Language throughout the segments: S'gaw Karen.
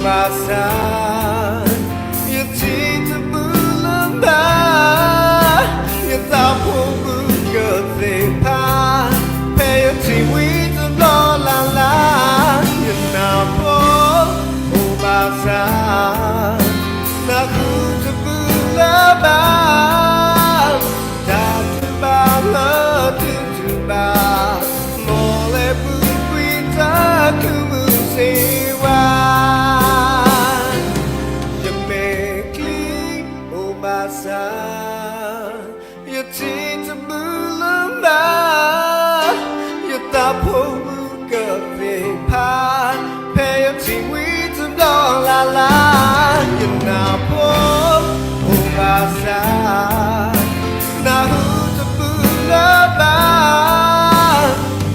ဘၣ်ဆၣ် ယထံၣ်တမုာ်လၢၤဘၣ်, ယသးဖိမုၣ်ကသ့ၣ်ဖး, ဖဲယထံၣ်ဝံၤတဘျီလၢ်လၢ်, ယနၢ်ပၢၢ်အိၣ်ဘၣ်ဆၣ်, နၢ်ဟူတမုာ်လၢၤဘၣ်, တၢ်တူၢ်ဘၣ်လၢတူၢ်တူၢ်ဘၣ်, မ်လဲၤပူၤကွံာ်တၢ်ခုမုၢ်စ့ဝါ. ယမဲာ်ချံအိၣ်ဘၣ်ဆၣ်, ယထံၣ်တမုာ်လၢၤဘၣ်, ယသးဖိမုၣ်ကသ့ၣ်ဖး, ဖဲယထံၣ်ဝံၤတဘျီလၢ်လၢ်, ယနၢ်ပၢၢ်အိၣ်ဘၣ်ဆၣ်, နၢ်ဟူတမုာ်လၢၤဘၣ်,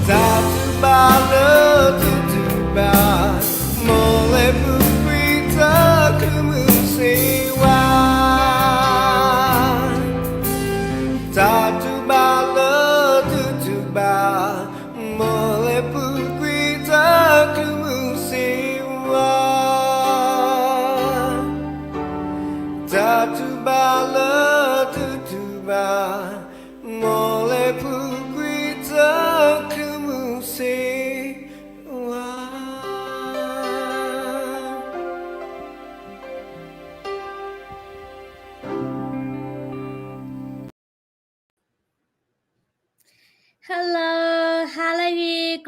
တၢ်တူၢ်ဘၣ်လၢတူၢ်တူၢ်ဘၣ်, မ်လဲၤပူၤကွံာ်တၢ်ခုမုၢ်စ့ဝါ. တၢ်တူၢ်ဘၣ်လၢတူၢ်တူၢ်ဘၣ်, မ်လဲၤပူၤကွံာ်တၢ်ခုမုၢ်စ့ဝါ. တၢ်တူၢ်ဘၣ်လၢတူၢ်တူၢ်ဘၣ်, မ်လဲၤပူၤကွံာ်တၢ်ခုမုၢ်စ့ဝါ. Hello, hello,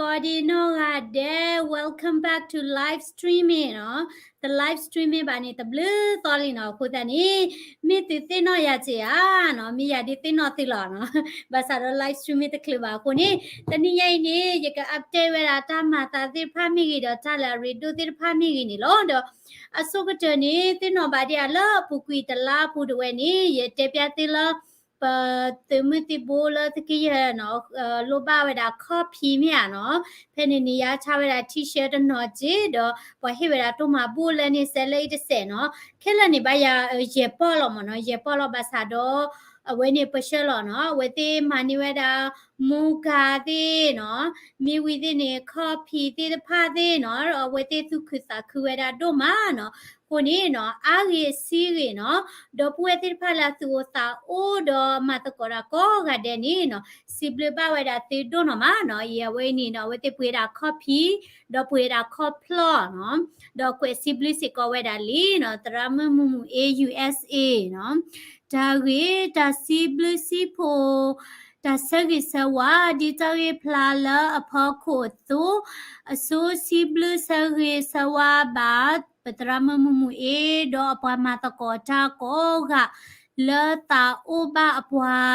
ကိးဒံနီၢ်ဂၤဒဲး, welcome back to live streaming နီၤ. တ live streaming ဘၣ်န့ၣ် တဘျုးသီလံနီၤ. အဃိသတးန့ၣ် မ့ၢ်သုသ့ၣ်နီၣ်ယၤစ့ၢ်ဧါနီၤ, မ့ၢ်ယၤဒုးသ့ၣ်နီၣ်သုလီၤနီၤ. ဘၣ်ဆၣ်ဒီး live streaming တချုးဘၣ်အဃိန့ၣ်, တနံၤညါအံၤန့ၣ် ယက update ဝဲဒၣ်တၢ်မၤသးသ့ၣ်တဖၣ်မ့ၢ်ဂ့ၤ ဒီးတၢ်လၢအရ့ဒိၣ်သ့ၣ်တဖၣ်မ့ၢ်ဂ့ၤန့ၣ်လီၤ. ဒီး အဆိကတၢၢ်န့ၣ် သ့ၣ်နီၣ်ဘၣ်ဒံးဧါ လၢအပူၤကွံာ်တလါအပူၤတဝဲန့ၣ် ယတဲဖျါသုလၢ ပသုးမုၢ်သံၣ်ဘိလၢသုးက့ယဲၢ်နီၤ, လိၣ်ဘၣ်ဝဲဒၣ်ခီၣ်ဖံးမ့ၢ်ဧါနီၤ, ဖဲန့ၣ်န့ၣ် ယါဆါဝဲဒၣ် T-shirt တနီၤက့ၤ ဒီးပှၤဟ့ၣ်ဝဲဒၣ်တိၢ်မၤဘူၣ်လၢန့ၣ် စဲးလၢအံၤတစဲးနီၤ, ခဲလၢာ်န့ၣ်ဘၣ်ယၤ ယဲၢ်ပီၢ်လီၤမ့ၢ်နီၤ, ယဲၢ်ပီၢ်လီၤဘၣ်ဆၣ်ဒီး အဝဲန့ၣ်ပဆှၢလီၤနီၤ, အဝဲသ့ၣ်မၤန့ၢ်ဝဲဒၣ် မူကၤသ့ၣ်နီၤ, မ့ၢ်ဝံၤသ့ၣ်န့ၣ် ခီၣ်ဖံးသ့ၣ်တဖၣ်သ့ၣ်နီၤ, အဝဲသ့ၣ်သူၣ်ခုသးခုဝဲဒၣ်ဒိၣ်မးနီၤ. အဃိန့ၣ်နီၤ အါဂ့ၤဆံးဂ့ၤနီၤ, ဒီပုၢ်ဝဲၢ်သ့ၣ်တဖၣ်လၢအသူၣ်အိၣ်သးအိၣ်ဒီးမၤသကိးတၢ်ကိးဂၤဒဲးန့ၣ်နီၤ, စံးဘျုးဘၣ်ဝဲဒၣ်သုဒိၣ်နီၢ်မးနီၤ. အဝဲအံၤန့ၣ်နီၤ အဝဲသ့ၣ်ပှ့ၤဒၣ်ခီၣ်ဖံး, ဒီးပှ့ၤဒၣ်ခီၣ်ဖျီၣ်နီၤ, ဒီးကွဲးစံးဘျုးစ့ၢ်ကီးဝဲဒၣ်လံနီၤ, သရၣ်မုၣ်မူမူအ့ ယူၣ်အ့းအ့း နီၤ, တၢ်ဂ့ၢ်တၢ်စံးဘျုးစံးဖှိၣ် တၢ်ဆၢဂ့ၤဆၢဝါ ဒ်တၢ်ဂ့ၢ်ဖျါလၢအဖီခိၣ်အသိး, အဆိစံးဘျုးဆၢဂ့ၤဆၢဝါဘၣ် ပသရၣ်မုၣ်မူမူအ့ ဒီးအပှၤမၤသကိးတၢ်ကိးဂၤ လၢသးအိၣ်ဘၣ်အပှၤ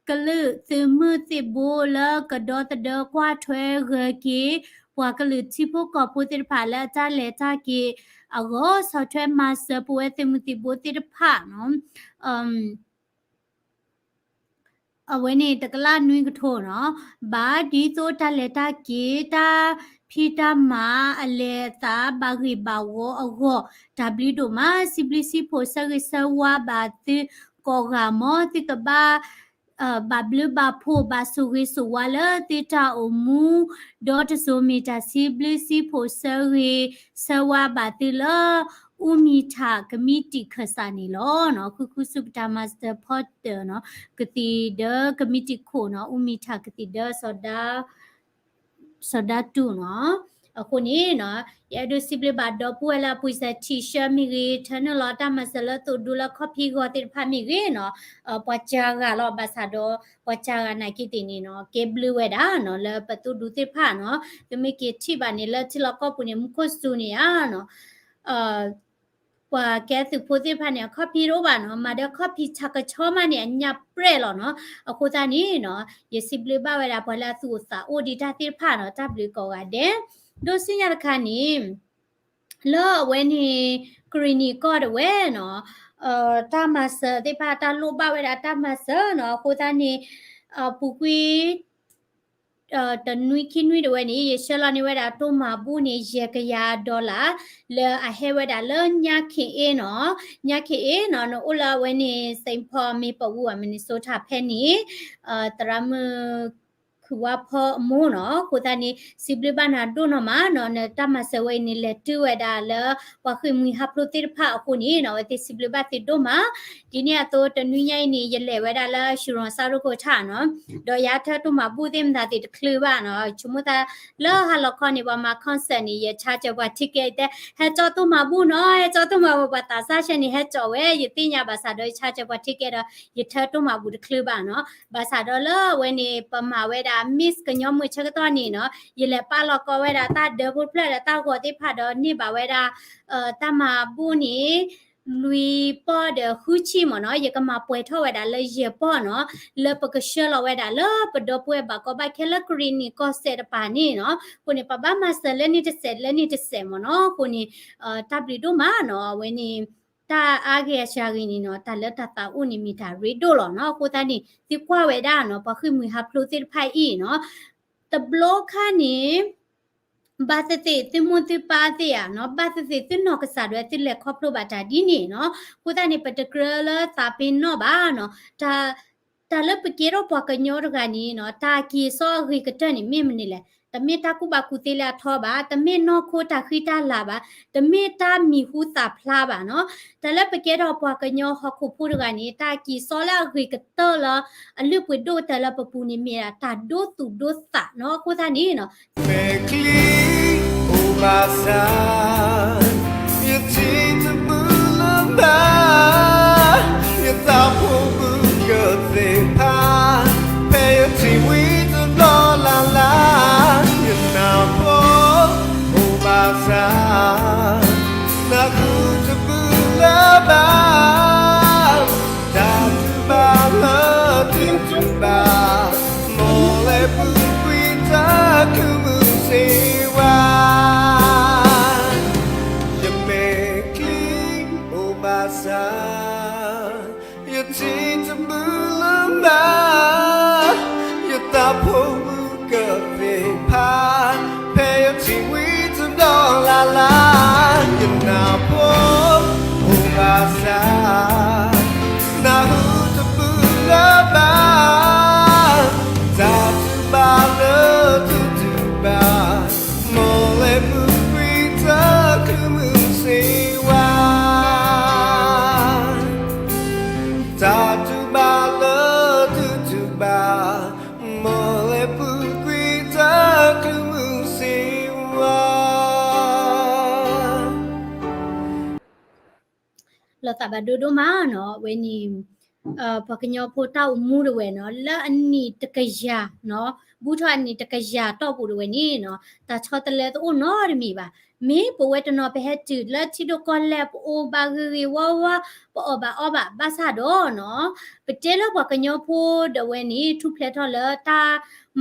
ကလုာ် သုးမုၢ်သံၣ်ဘိလၢကဒီသဒၢကွၢ်ထွဲဂၢၤက့ၤ ပှၤကလုာ်ထံဖိကီၢ်ဖိသ့ၣ်တဖၣ်လၢအတၢ်လဲၤတၢ်က့ၤအဂီၢ် ဆီၣ်ထွဲမၤစၢၤပဝဲသုးမုၢ်သံၣ်ဘိသ့ၣ်တဖၣ်နီၤ. အဝဲန့ၣ်တကလးနွံကထိနီၤ, ဘၣ်ဒ်သိးတၢ်လဲၤတၢ်က့ၤ တၢ်ဖံးတၢ်မၤအလဲၤအသးဘၣ်ဂ့ၤဘၣ်ဝီအဂီၢ် တၢ်ဘျုးဒိၣ်မး စံးဘျုးစံးဖှိၣ်ဆၢဂ့ၤဆၢဝါဘၣ်သုကိးဂၤ မ်သုကဘၣ် ဘၣ်ဘျုးဘၣ်ဖှိၣ် ဘၣ်ဆိၣ်ဂ့ၤဆိၣ်ဝါလၢသုတၢ်အိၣ်မူ, ဒီးတစိၤမ့ၢ်တၢ်စံးဘျုးစံးဖှိၣ်ဆၢဂ့ၤဆၢဝါဘၣ်သုလၢ အူမံၤထၣ်ကမံးတံာ်ခၢၣ်စးန့ၣ်လီၤ. ဃုဃုဆူပတၢ်မၤစၢၤ ဖီတၢၣ်နီၤ, ကသံၣ်ဒၢကမံးတံာ်ခိၣ်နီၤ, အူမံၤထၣ်ကသံၣ်ဒၢ စီၤဒၣ်တူၣ်နီၤ. အဃိန့ၣ်နီၤ, ယအဲၣ်ဒိးစံးဘျုးဘၣ်ဒီပုၢ်ဝဲၢ်လၢအပှ့ၤစၢၤ T-shirt မ့ၢ်ဂ့ၤ, ထၢနုာ်လီၤတၢ်မၤစၢၤလၢသုးဒူလၢခီၣ်ဖံးဂီၤသ့ၣ်တဖၣ်မ့ၢ်ဂ့ၤနီၤ, ပှၤစှၤဂၤလီၤ ဘၣ်ဆၣ်ဒီး ပှၤစှၤဂၤနာ်က့သ့ၣ်န့ၣ်နီၤ, ကဲဘျုးဝဲဒၣ်နီၤ လၢပသုးဒူသ့ၣ်တဖၣ်နီၤ, သုမ့ၢ်က့ၤထံၣ်ဘၣ်န့ၣ် လၢထံလီၢ်ကီၢ်ပူၤန့ၣ် မူခိၣ်စူၤန့ၣ်ဧါနီၤ ပှၤကဲသုးဖိသ့ၣ်တဖၣ်န့ၣ် အခီၣ်ဖံးတအိၣ်ဘၣ်နီၤ, မၤဒီးခီၣ်ဖံးဆၣ်ကဆီမးန့ၣ် အညၣ်ပြဲၣ်လီၤနီၤ. အဃိသတးန့ၣ်နီၤ, ယစံးဘျုးဘၣ်ဝဲဒၣ်ပှၤလၢအသူၣ်အိၣ်သးအိၣ်ဒ်တၢ်သ့ၣ်တဖၣ်နီၤ, တၢ်ဘျုးကိးဂၤဒဲး, ဒီးဆူညါတခါန့ၣ် လၢအဝဲန့ၣ် ကရံၣ်နံၣ်ကီၢ်ဒၣ်ဝဲနီၤ, တၢ်မၤစၢၤသ့ၣ်တဖၣ် တၢ်လိၣ်ဘၣ်ဝဲဒၣ်တၢ်မၤစၢၤနီၤ, အဃိသတးန့ၣ် ပူၤကွံာ် တနွံခံနွံဒၣ်ဝဲန့ၣ် ယဆှၢလီၤန့ၢ်ဝဲဒၣ်တိၢ်မၤဘူၣ်န့ၣ် ယဲၢ်ကယၤ dollar လၢအဟဲဝဲဒၣ်လၢညါခ့အ့နီၤ, ညါခ့အ့နီၤ, နအိၣ်လၢအဝဲန့ၣ် Saint Paul Maplewood Minnesota ဖဲန့ၣ်, သရၣ်မုၣ် ခုၣ်ဝါဖီအမိၢ်နီၤ. အဃိသတးန့ၣ် စံးဘျုးဘၣ်နၤဒိၣ်နီၢ်မးနီၤ, နတၢ်မၤစၢၤဝဲအံၤန့ၣ် လဲၤတုၤဝဲဒၣ်လၢ ပှၤဃ့ၢ်မှံဟးဖျိးသ့ၣ်တဖၣ်အဃိန့ၣ်နီၤ, အဝဲသ့ၣ်စံးဘျုးဘၣ်သုဒိၣ်မး. ဒ်န့ၣ်အသိးတနွံညါအံၤန့ၣ် ယလဲၤဝဲဒၣ်လၢ Shillong စးရိကိထၣ်နီၤ, ဒီးယဟဲထၢၣ်တိၢ်မၤဘူၣ်သ့ၣ်မတၤသ့ၣ်တချုးဘၣ်နီၤ, ဆိကမိၣ်သးလၢဟါလီၤခီန့ၣ် ပှၤမၤ concert န့ၣ် ယ charge ပှၤ ticket တဲ ဟဲကၠီတိၢ်မၤဘူၣ်နီၤ, ဟဲကၠီတိၢ်မၤဘူၣ် ပှၤသးစၢ်ဆဲန့ၣ် ဟဲကၠီဝဲ ယသ့ၣ်ညါဘၣ်ဆၣ်ဒီး ယ charge ပှၤ ticket ဒီး ယထၢၣ်တိၢ်မၤဘူၣ်တချုးဘၣ်နီၤ. ဘၣ်ဆၣ်ဒီးလၢအဝဲန့ၣ် ပမၤဝဲဒၣ် Miss ကညီမုၢ်ဆၢကတီၢ်န့ၣ်နီၤ, ယလဲၤပာ်လီၤကီဝဲဒၣ်တၢ်ဒၢဖိတဖျၢၣ်ဒီးတၢ်ဂီၤသ့ၣ်တဖၣ်ဒီးန့ၢ်ဘၣ်ဝဲဒၣ် တၢ်မၤဘူၣ်န့ၣ် လွံၢ်ပီၢ်ဒီးဃုဆံမ့ၢ်နီၤ, ယကမၤပှဲၤထီၣ်ဝဲဒၣ်လၢယဲၢ်ပီၢ်နီၤ, လၢပကဆှၢလီၤဝဲဒၣ်လၢပဒီပုၢ်ဝဲၢ်ဘၣ်ကီဘၣ်ခဲလၢကရံၣ်နံၣ်ကီၢ်စဲၣ်တပၤန့ၣ်နီၤ. အဃိန့ၣ် ပဘၣ်မၤစၢၤလၢန့ၣ်တစဲးလၢန့ၣ်တစဲးမ့ၢ်နီၤ. အဃိန့ၣ် တၢ်ဘျုးဒိၣ်မးနီၤ, အဝဲန့ၣ် တၢ်အါဂ့ၢ်အစှၤဂ့ၤန့ၣ်နီၤ, တၢ်လၢတၢ်သးအိၣ်န့ၣ်မ့ၢ်တၢ်ရ့ဒိၣ်လီၤနီၤ. အဃိသတးန့ၣ် သုကွၢ်ဝဲဒၣ်နီၤ, ပှၤဃ့ၢ်မှံဟးဖျိးသ့ၣ်တဖၣ်အံၤနီၤ, တဘျီခါန့ၣ် ဘၣ်သ့ၣ်သ့ၣ်သုမိၢ်သုပၢ်သ့ၣ်ဧါနီၤ, ဘၣ်သ့ၣ်သ့ၣ်သုနီၢ်ကစၢ်ဒၣ်ဝဲသုလဲၤခီဖျိဘၣ်တၢ်ဒ်န့ၣ်နီၤ. အဃိသတးန့ၣ် ပတကြၢးလၢသးပ့ၤနီၣ်ဘၣ်နီၤ, တၢ် တၢ်လၢပကဲထီၣ်ပှၤကညီတဂၤန့ၣ်နီၤ, တၢ်က့ၤစီအဂ့ၤကတၢၢ်န့ၣ်မ့ၢ်မနုၤလဲၣ်. တမ့ၢ်တၢ်ကူၣ်ဘၣ်ကူၣ်သ့လၢအထီဘၣ်, တမ့ၢ်နီၢ်ခိတၢ်ဃံတၢ်လၤဘၣ်, တမ့ၢ်တၢ်မံၤဟူသၣ်ဖျါဘၣ်နီၤ. တၢ်လၢပကဲထီၣ်ပှၤကညီဟီၣ်ခိၣ်ဖိတဂၤန့ၣ် တၢ်က့ၤစီလၢအဂ့ၤကတၢၢ်လၢအလုၢ်ပှ့ၤဒိၣ်ကတၢၢ်လၢပပူၤန့ၣ် မ့ၢ်ဒၣ်တၢ်ဒိသူၣ်ဒိသးနီၤ. အဃိသတးန့ၣ်နီၤ မဲာ်ချံအိၣ်ဘၣ်ဆၣ်, ယထံၣ်တမုာ်လၢၤဘၣ်, ယသးဖိမုၣ်ကသ့ၣ်ဖး, ဖဲယထံၣ်ဝံၤတဘျီလၢ်လၢ်, ယနၢ်ပၢၢ်အိၣ်ဘၣ်ဆၣ်, နၢ်ဟူတမုာ်လၢၤဘၣ်, တၢ်တူၢ်ဘၣ်လၢသုတူၢ်ဘၣ်, မ်လဲၤပူၤကွံာ်တၢ်ချုးမုၢ်စ့ဝါ. ယမဲာ်ချံအိၣ်ဘၣ်ဆၣ်, ယထံၣ်တမုာ်လၢၤဘၣ်, ယသးဖိမုၣ်ကသ့ၣ်ဖး, ဖဲယထံၣ်ဝံၤတဘျီလၢ်လၢ်, ယနၢ်ပၢၢ်အိၣ်ဘၣ်ဆၣ်, နၢ်ဟူတမုာ်လၢၤဘၣ်, တၢ်တူၢ်ဘၣ်လၢသုတူၢ်ဘၣ်, မ်လဲၤပူၤကွံာ်တၢ်ချုးမုၢ်စ့ဝါ. တၢ်တူၢ်ဘၣ်လၢသုတူၢ်ဘၣ်, မ်လဲၤပူၤကွံာ်တၢ်ချုးမုၢ်စ့ဝါ. လီၤသးဘၣ်ဒိဒိၣ်မးနီၤ, အဝဲန့ၣ် ပှၤကညီဖိတၢ်အိၣ်မူတဝဲနီၤ, လၢအနံၣ်တကယၤနီၤ, ဘူးထီၣ်အနံၣ်တကယၤတီၢ်ပူၤတဝဲန့ၣ်နီၤ, တၢ်ဆီတလဲတအိၣ်နီတမံၤဘၣ်. မ့ၢ်ပဝဲတနီၤပဟဲတုၤလၢထံဒိၣ်ကီၢ်လဲၢ် ပအိၣ်ဘၣ်ဂ့ၤဂ့ၤဝါဝါ, ပအီၣ်ဘၣ်အီဘၣ် ဘၣ်ဆၣ်ဒီးနီၤ, ပတဲလၢပှၤကညီဖိဒၣ်ဝဲန့ၣ် ထူၣ်ဖျဲးထီၣ်လၢတၢ်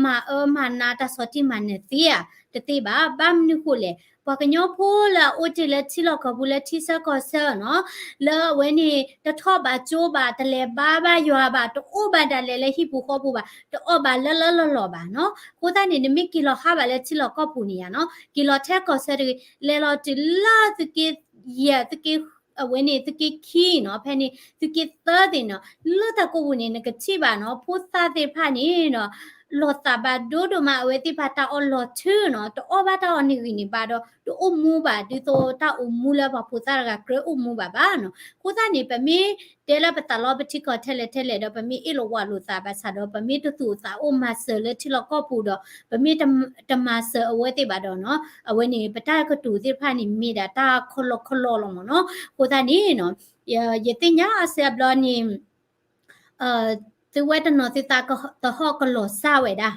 မၤအၢမၤနး တၢ်ဆီၣ်တံၢ်မၤနၢၤသ့ဧါ, တသ့ဘၣ်. ဘၣ်မနုၤဃိလဲၣ်, ပှၤကညီဖိလၢအအိၣ်တ့ၢ်လၢထံလီၢ်ကီၢ်ပူၤ လၢထံဆၢကီၢ်ဆၢနီၤ, လၢအဝဲန့ၣ် တထီၣ်ဘၣ်ကၠိဘၣ်, တလဲၤဘါဘၣ်ယွၤဘၣ်, တအိၣ်ဘၣ်ဒၣ်လဲာ်လၢဟံၣ်ပူၤဃီပူၤဘၣ်, တအီၣ်ဘၣ်လၢလၢလီၢ်လီၢ်ဘၣ်နီၤ. အဃိသတးန့ၣ် နမ့ၢ်က့ၤလီၤဟးဘၣ်လၢထံလီၢ်ကီၢ်ပူၤန့ၣ်ဧါနီၤ, က့ၤလီၤထဲကီၢ်ဆၢတဂ့ၤ, လဲၤလီၤတုၤလၢသုးက့ယဲၢ်, သုးက့, အဝဲန့ၣ် သုးက့ခံနီၤ, ဖဲန့ၣ် သုးက့သၢသ့ၣ်နီၤ, လၢတၢ်ကိးပူၤန့ၣ် နကထံၣ်ဘၣ်နီၤ, ဖိသၣ်သ့ၣ်တဖၣ်န့ၣ်နီၤ, လီၤသးဘၣ်ဒိဒိၣ်မး, အဝဲသ့ၣ်တဖၣ်တၢ်အီၣ်လီၤထုနီၤ, တအီၣ်ဘၣ်တၢ်အီၣ်န့ၣ်ဂံၢ်န့ၣ်ဘါဒီး တအိၣ်မူဘၣ်, ဒ်သိးတၢ်အိၣ်မူလၢပှၤဖိသၣ်တဂၤကြၢးအိၣ်မူဘၣ်ဘၣ်နီၤ. အဃိသတးန့ၣ် ပမ့ၢ်တဲလၢပသးလီပထံကီၢ်ထဲလဲၣ်ထဲလဲၣ်ဒီး ပမ့ၢ်အ့ၣ်လိာ်ဝးလိာ်သးဘၣ်ဆၣ်ဒီး ပမ့ၢ်တသူၣ်အိၣ်သးအိၣ်မၤစၢၤလၢထံလီၢ်ကီၢ်ပူၤဒီး ပမ့ၢ်တမၤစၢၤအဝဲသ့ၣ်ဘၣ်ဒီးနီၤ, အဝဲန့ၣ် ပတၢ်ကတိၤသ့ၣ်တဖၣ်န့ၣ် မ့ၢ်ဒၣ်တၢ်ခီလီခီလီလီၤမ့ၢ်နီၤ. အဃိသတးန့ၣ်နီၤ, ယသ့ၣ်ညါအဆၢအဘျီန့ၣ် သုဝဲတနီၤသုသးသဟီၣ်ကလီၤစၢ်ဝဲဒၣ်,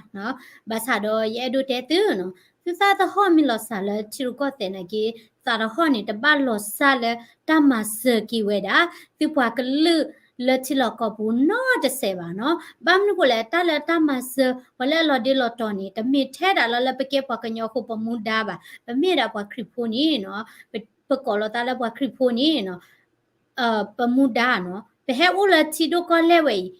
ဘၣ်ဆၣ်ဒီးယအဲၣ်ဒိးတဲသုနီၤ, သုသးသဟီၣ်မ့ၢ်လီၤစၢ်လၢထံရူၢ်ကီၢ်သဲးနာ်က့, သးသဟီၣ်န့ၣ် တဘၣ်လီၤစၢ်လၢတၢ်မၤစၢၤက့ၤဝဲဒၣ် သုပှၤကလုာ်လၢထံလီၢ်ကီၢ်ပူၤနီတစဲးဘၣ်နီၤ. ဘၣ်မနုၤဃိလဲၣ်, တၢ်လၢတၢ်မၤစၢၤ ပှၤလၢအလီၤဒ့လီၤတီၤန့ၣ် တမ့ၢ်ထဲဒၣ်လၢ လၢပကဲပှၤကညီအဃိပမူဒါဘၣ်, ပမ့ၢ်ဒၣ်ပှၤခရံာ်ဖိန့ၣ်နီၤ, ပကိးလီၤသးလၢပှၤခရံာ်ဖိန့ၣ်နီၤ ပမူဒါနီၤ, ပဟဲအိၣ်လၢထံဒိၣ်ကီၢ်လဲၢ်ဝဲအံၤ,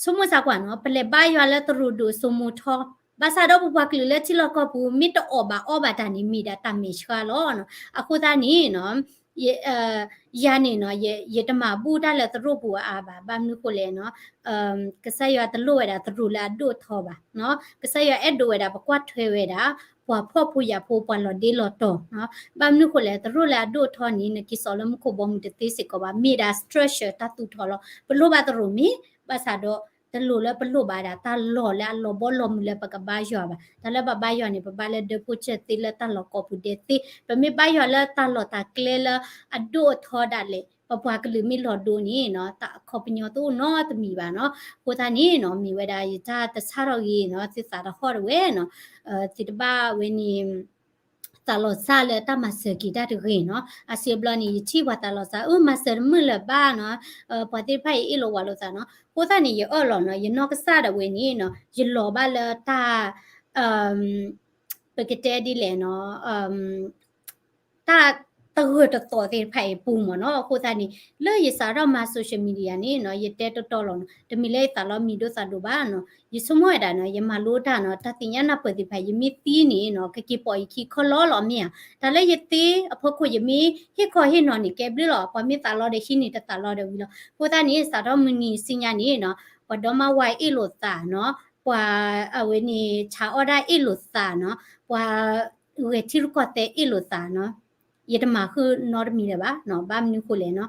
ဆိကမိၣ်သးကွၢ်နီၤ, ပလဲၤဘါယွၤလၢတရူးဒိၣ်စိမိၤထီ, ဘၣ်ဆၣ်ဒီးပပှၤကလုာ်လၢထံလီၢ်ကီၢ်ပူၤ မ့ၢ်တအီၣ်ဘၣ်အီဘၣ်တၢ်န့ၣ် မ့ၢ်ဒၣ်တၢ်မဲာ်ဆှးလီၤနီၤ. အဃိသတးန့ၣ်နီၤ, ယ ယၤန့ၣ်နီၤ ယ ယတမၤဘူၣ်တၢ်လၢသရိာ်ပူၤအါအါဘၣ်. ဘၣ်မနုၤဃိလဲၣ်နီၤ, ကစၢ်ယွၤတလိၣ်ဝဲဒၣ်သရိာ်လၢအဒိၣ်အထီဘၣ်နီၤ. ကစၢ်ယွၤအဲၣ်ဒိးဝဲဒၣ် ပကွၢ်ထွဲဝဲဒၣ် ပှၤဖှီၣ်ဖိယာ်ဖိ ပှၤလီၤဒ့လီၤတီၤနီၤ. ဘၣ်မနုၤဃိလဲၣ်, သရိာ်လၢအဒိၣ်အထီန့ၣ် နက့ၤစိာ်လၢမူခိၣ်ဘီမုၢ်တသ့စ့ၢ်ကီးဘၣ်, မ့ၢ်ဒၣ် structure တၢ်သူၣ်ထီၣ်လီၤ. ပလိၣ်ဘၣ်သရိာ်မ့ၢ် ဘၣ်ဆၣ်ဒီး တလိၣ်လၢပလိၣ်ဘၣ်ဒၣ်တၢ်လီၢ်လၢအလီၤဘီလီၤမုၢ်လၢပကဘါယွၤဘၣ်. တၢ်လၢပဘါယွၤန့ၣ် ပဘါလၢဒၢဖိစၢၢ်သ့လၢတၢ်လီၢ်ကိးပူၤဒဲးသ့, ပမ့ၢ်ဘါယွၤလၢတၢ်လီၢ်တၢ်ကျဲလၢအဒိၣ်အထီဒၣ်လဲာ်, ပပှၤကလုာ်မ့ၢ်လီၤဒိန့ၣ်နီၤ, တၢ်အခီပညီတအိၣ်နီတမံၤဘၣ်နီၤ. အဃိသတးန့ၣ်နီၤ, မ့ၢ်ဝဲဒၣ်ယတၢ်တဆၣ်ထီၣ်ဂ့ၤနီၤ, သုသးတဟီၣ်တဝဲနီၤ, သုတဘၣ်ဝဲန့ၣ် သးလီၤစၢ်လၢတၢ်မၤစၢၤက့ၤတၢ်တဂ့ၤနီၤ. အါစုအါဘျီန့ၣ် ယထံၣ်ပှၤသးလီၤစၢ် အၢ မၤစၢၤတမုာ်လၢၤဘၣ်နီၤ, ပှၤသ့ၣ်တဖၣ်အံၤအ့ၣ်လိာ်ဝးလိာ်သးနီၤ. အဃိသတးန့ၣ် ယအၢၣ်လီၤနီၤ, ယနီၢ်ကစၢ်ဒၣ်ဝဲန့ၣ်နီၤ, ယလီၤဘၣ်လၢတၢ် ပကတဲဒ်လဲၣ်နီၤ, တၢ်တဂၢၢ်တသီးသ့ၣ်တဖၣ်အံၤပူၤမ့ၢ်နီၤ. အဃိသတးန့ၣ် လၢယစးထီၣ်မၤ social media န့ၣ်နီၤ, ယတဲတီတီလီၤနီၤ, တမ့ၢ်လၢယသးလီမံၤဒိၣ်သးဒိၣ်ဘၣ်နီၤ. ယဆိကမိၣ်ဝဲဒၣ်နီၤ, ယမၤလိတၢ်နီၤ, တၢ်သ့ၣ်ညါနၢ်ပၢၢ်သ့ၣ်တဖၣ် ယမ့ၢ်သံန့ၣ်နီၤ, ကက့ၤပိာ်ယခံခီလီလီၤမ့ၢ်ဧါ. တၢ်လၢယသ့အဖီခိၣ် ယမ့ၢ်ဟ့ၣ်ခီဟ့ၣ်နီၤန့ၣ် ကဲဘျုးလီၤ, ပှၤမ့ၢ်သးလီဒီးဟံးန့ၣ် တသးလီဒီးဝံၤလီၤ. အဃိသတးန့ၣ် စးထီၣ်မုၢ်နံၤဆူညါန့ၣ်နီၤ, ပှၤဒီမါဝၤအ့ၣ်လိာ်သးနီၤ, ပှၤအဝဲန့ၣ် ဆးအီၣ်ဒၣ်အ့ၣ်လိာ်သးနီၤ, ပှၤဂဲၤထံရူၢ်ကီၢ်သဲးအ့ၣ်လိာ်သးနီၤ, ယတမၤဃုာ်နီတမံၤလၢၤဘၣ်နီၤ. ဘၣ်မနုၤဃိလဲၣ်နီၤ,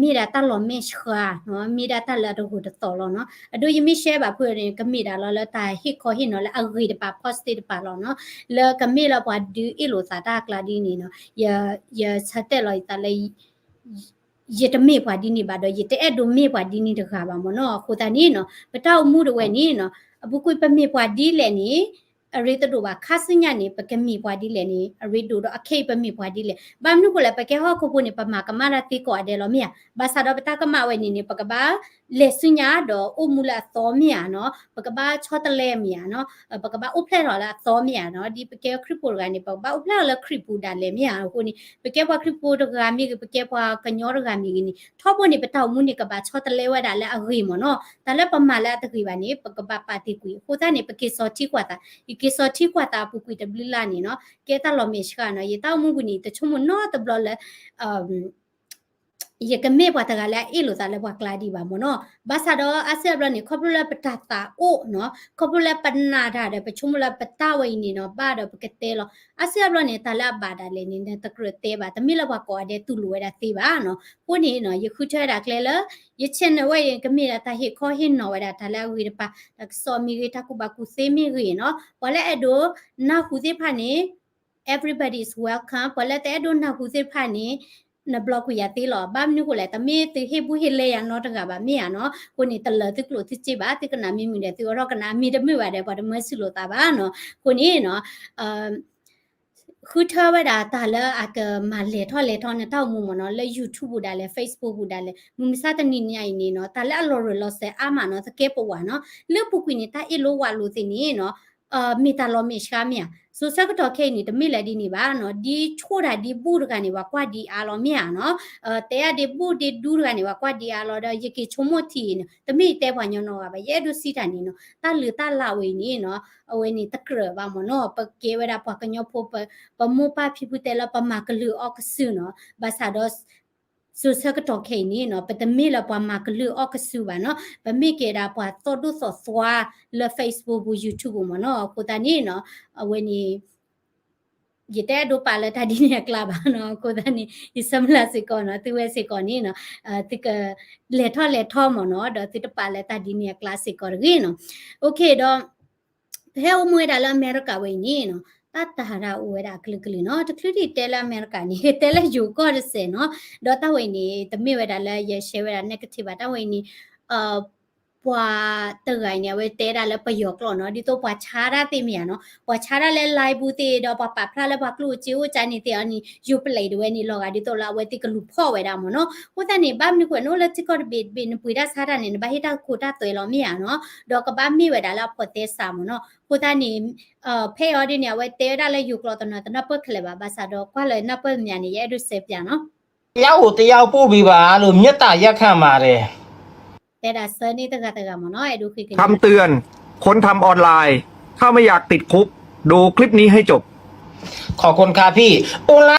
မ့ၢ်ဒၣ်တၢ်လီၤမဲာ်ဆှးနီၤ, မ့ၢ်ဒၣ်တၢ်လၢအတဂၢၢ်တသီးလီၤနီၤ. အဒိ ယမ့ၢ် share ဘၣ်ဖုးန့ၣ် ကမ့ၢ်ဒၣ်လီၤလၢတၢ်ဟ့ၣ်ခီဟ့ၣ်နီၤလၢအဂ့ၤတပၤ positive တပၤလီၤနီၤ. လၢကမ့ၢ်လၢပှၤဒုးအ့ၣ်လိာ်သးတၢ်အကျါဒ်န့ၣ်နီၤ, ယ ယဆၢတဲာ်လီၤယသးလၢ ယတမ့ၢ်ပှၤဒ်န့ၣ်ဘၣ်ဒီး ယတအဲၣ်ဒိးမ့ၢ်ပှၤဒ်န့ၣ်တဂၤဘၣ်မ့ၢ်နီၤ. အဃိသတးန့ၣ်နီၤ, ပတၢ်အိၣ်မူတဝဲန့ၣ်နီၤ, အပူၤကွံာ်ပမ့ၢ်ပှၤဒ်လဲၣ်န့ၣ် အရ့တဒိၣ်ဘၣ်, ခါဆူညါန့ၣ် ပကမ့ၢ်ပှၤဒ်လဲၣ်န့ၣ် အရ့ဒိၣ်ဒီး အခဲအံၤပမ့ၢ်ပှၤဒ်လဲၣ်. ဘၣ်မနုၤဃိလဲၣ်, ပကဲဟီၣ်ခိၣ်ဖိန့ၣ် ပမၤကမၣ်တၢ်သ့ကိးဂၤဒဲးလီၤမ့ၢ်ဧါ. ဘၣ်ဆၣ်ဒီးပတၢ်ကမၣ်ဝဲန့ၣ်န့ၣ် ပကဘၣ်လဲၤဆူညါဒီးအိၣ်မူလၢအသီမ့ၢ်ဧါနီၤ, ပကဘၣ်ဆီတလဲမ့ၢ်ဧါနီၤ, ပကဘၣ်အိၣ်ဖျဲၣ်ထီၣ်လၢအသီမ့ၢ်ဧါနီၤ. ဒ်ပကဲခရံာ်ဖိတဂၤန့ၣ် ပကဘၣ်အိၣ်ဖျဲၣ်ထီၣ်လၢခရံာ်ပူၤဒၣ်လဲာ်မ့ၢ်ဧါ. အဃိန့ၣ် ပကဲပှၤခရံာ်ဖိတဂၤမ့ၢ်ဂ့ၤ, ပကဲပှၤကညီတဂၤမ့ၢ်ဂ့ၤန့ၣ် ထီဘိန့ၣ် ပတၢ်အိၣ်မူန့ၣ် ကဘၣ်ဆီတလဲဝဲဒၣ်လၢအဂ့ၤမ့ၢ်နီၤ. တၢ်လၢပမၤလၢအတဂ့ၤဘၣ်န့ၣ် ပကဘၣ်ပာ်တ့ၢ်ကွံာ်. အဃိသတးန့ၣ် ပက့ၤစီၤထံကွၢ်သး, ယက့ၤစီၤထံကွၢ်သးအပူၤကွံာ်တဘျုးလါန့ၣ်နီၤ, ကဲတၢ်လီၤမဲာ်ဆှးနီၤ. ယတၢ်အိၣ်မူပူၤန့ၣ် တဆိကမိၣ်နီတဘျီလၢ ယကမ့ၢ်ပှၤတဂၤလၢအအ့ၣ်လိာ်သးလၢပှၤကျါဒံးဘၣ်မ့ၢ်နီၤ. ဘၣ်ဆၣ်ဒီးအါစုအါဘျီန့ၣ် ခီဖျိလၢပတၢ်သးအိၣ်နီၤ, ခီဖျိလၢပနာ်တၢ်ဒီး ပဆိကမိၣ်လၢပတၢ်ဝဲအံၤန့ၣ်နီၤ ဘၣ်ဒီးပကတဲလီၤ. အါစုအါဘျီန့ၣ် တၢ်လၢအဘၣ်ဒၣ်လဲာ်န့ၣ် နတကြၢးတဲဘၣ်, တမ့ၢ်လၢပှၤကိးဂၤဒဲးတူၢ်လိာ်ဝဲဒၣ်သ့ဘၣ်နီၤ. အဃိန့ၣ်နီၤ ယဃုထၢဝဲဒၣ်ကျဲလၢ ယ channel ဝဲအံၤ ကမ့ၢ်ဒၣ်တၢ်ဟ့ၣ်ခီဟ့ၣ်နီၤဝဲဒၣ်တၢ်လၢအဂ့ၤတပၤ, တၢ်ကစီၣ်မ့ၢ်ဂ့ၤ, တၢ်ကူၣ်ဘၣ်ကူၣ်သ့မ့ၢ်ဂ့ၤနီၤ. ပှၤလၢအဲၣ်ဒိးနၢ်ဟူသ့ၣ်တဖၣ်န့ၣ် everybody is welcome. ပှၤလၢတအဲၣ်ဒိးနၢ်ဟူသ့ၣ်တဖၣ်န့ၣ် န block ကွံာ်ယၤသ့လီၤ. ဘၣ်မနုၤဃိလဲၣ်, တမ့ၢ်သုဟ့ၣ်ဘူၣ်ဟ့ၣ်လဲယၤနီတဂၤဘၣ်မ့ၢ်ဧါနီၤ. အဃိန့ၣ် တလၢာ်သုကျိၣ်သုစ့ဘၣ်, သုကနၣ်မ့ၢ်မုာ်ဒီး သုအိးထီၣ်ကနၣ်, မ့ၢ်တမုာ်ဘၣ်ဒီး ပှၤတမၢဆူၣ်လိာ်သးဘၣ်နီၤ. အဃိန့ၣ်နီၤ ဃုထၢဝဲဒၣ်တၢ်လၢအကမၤလဲၤထီၣ်လဲၤထီနတၢ်အိၣ်မူမ့ၢ်နီၤ, လၢ YouTube ပူၤဒၣ်လဲာ်, Facebook ပူၤဒၣ်လဲာ်, မုၢ်မဆါတနံၤညါအံၤန့ၣ်နီၤ, တၢ်လၢအလီၤရၢၢ်လီၤစၢၤအါမးနီၤ, သကဲပဝးနီၤ, လၢပူၤကွံာ်န့ၣ် တၢ်အ့ၣ်လိာ်ဝးလိာ်သ့ၣ်န့ၣ်နီၤ, မ့ၢ်တၢ်လီၤမဲာ်ဆှးမ့ၢ်ဧါ. စိၤဆၢကတီၢ်ခဲအံၤန့ၣ် တမ့ၢ်လၢဒ်န့ၣ်ဘၣ်နီၤ, ဒ်ဆိၣ်တၢ်ဒ်ဘူၣ်တဂၤန့ၣ် ပှၤကွၢ်ဒံးအါလီၤမ့ၢ်ဧါနီၤ, တဲဒၣ်ဒ်ဘူၣ်ဒ်ဒူတဂၤန့ၣ် ပှၤကွၢ်ဒံးအါလီၤဒီး ယက့ၤဆိကမိၣ်ထံအံၤန့ၣ် တမ့ၢ်ယတဲပှၤညီနီတဂၤဘၣ်, ယအဲၣ်ဒိးစံးတၢ်န့ၣ်နီၤ, တၢ်လုၢ်တၢ်လၢ်ဝဲအံၤန့ၣ်နီၤ, အဝဲန့ၣ်တကြၢးဘၣ်မ့ၢ်နီၤ, ပကဲဝဲဒၣ်ပှၤကညီဖိ ပမိၢ်ပၢ်ဖံဖုတဲလၢပမၤကလုၢ်အီၣ်ကစူၢ်နီၤ, ဘၣ်ဆၣ်ဒီး စိၤဆၢကတီၢ်ခဲအံၤန့ၣ်နီၤ, ပတမ့ၢ်လၢပှၤမၤကလုၢ်အီၣ်ကစူၢ်ဘၣ်နီၤ, ပမ့ၢ်ကဲဒၣ်ပှၤသီၣ်ဒိၣ်သီၣ်သွါလၢ Facebook ပူၤ YouTube ပူၤမ့ၢ်နီၤ, အဃိသတးန့ၣ်နီၤ, အဝဲန့ၣ် ယတအဲၣ်ဒိးပာ်လၢတၢ်ဒ်န့ၣ်အကျါဘၣ်နီၤ, အဃိသတးန့ၣ် ယဆၢမုၢ်လၢ်စ့ၢ်ကီးနီၤ, သုဝဲစ့ၢ်ကီးန့ၣ်နီၤ, သုကလဲၤထီၣ်လဲၤထီမ့ၢ်နီၤ, ဒီးသုတပာ်လၢတၢ်ဒ်န့ၣ်အကျါစ့ၢ်ကီးတဂ့ၤနီၤ. အိၣ်ခ့ဒီး ပဟဲအိၣ်မူဝဲဒၣ်လၢအမဲရကၤဝဲအံၤန့ၣ်နီၤ, တၢ်တၢ်တၢ်အိၣ်ဝဲဒၣ်အကလုာ်ကလုာ်နီၤ, တချုးဒံးတဲလၢအမဲရကၤန့ၣ် တဲလၢယိၤကီၢ်တစဲးနီၤ, ဒီးတၢ်ဝဲအံၤန့ၣ် တမ့ၢ်ဝဲဒၣ်လၢယ share ဝဲဒၣ် negative ဘၣ်, တၢ်ဝဲအံၤန့ၣ် ပှၤတဂၤအံၤန့ၣ် အဝဲတဲဒၣ်လၢပယီၤကျိာ်နီၤ, ဒ်သိးပှၤဆါတၢ်သ့ၣ်မ့ၢ်ဧါနီၤ, ပှၤဆါတၢ်လၢ live ပူၤသ့ၣ်ဒီး ပှၤပာ်ဖျါလၢပှၤကျိၣ်စ့အိၣ်ကန့ၣ်သ့ၣ်အီၤန့ၣ် ယိၤပလဲးဒၣ်ဝဲန့ၣ် လီၤဂာ်ဒ်သိးလၢအဝဲသ့ၣ်ကလူၤဖီၣ်ဝဲဒၣ်မ့ၢ်နီၤ. အဃိသတးန့ၣ် ဘၣ်မနုၤဃိ နအိၣ်လၢထံကီၢ်တဘ့ၣ်တဘ့ၣ် နပှ့ၤတၢ်ဆါတၢ်န့ၣ် နဘၣ်ဟ့ၣ်တၢ်ခိတၢ်သွဲလီၤမ့ၢ်ဧါနီၤ, ဒီးကဘၣ်မ့ၢ်ဝဲဒၣ်လၢအဖိးသဲစးမ့ၢ်နီၤ. အဃိသတးန့ၣ် ဖဲအံၤဒ်န့ၣ် အဝဲတဲဝဲဒၣ်လၢယိၤကျိာ်တနီၤ တနၢ်ပၢၢ်ခဲလၢာ်ဘၣ်, ဘၣ်ဆၣ်ဒီးကွၢ်လၢနၢ်ပၢၢ်မ့ၢ်န့ၣ် ယအဲၣ်ဒိးစဲးပၠးနီၤ. တရားကို တရားပို့ပေးပါလို့ မေတ္တာရပ်ခံပါတယ်. တဲဒၣ်ဆၢန့ၢ်တဂၤတဂၤမ့ၢ်နီၤ, အဲၣ်ဒိးဃ့ကညး คำเตือน คนทำออนไลน์ ถ้าไม่อยากติดคุก ดูคลิปนี้ให้จบ ขอบคุณค่ะพี่ โอลา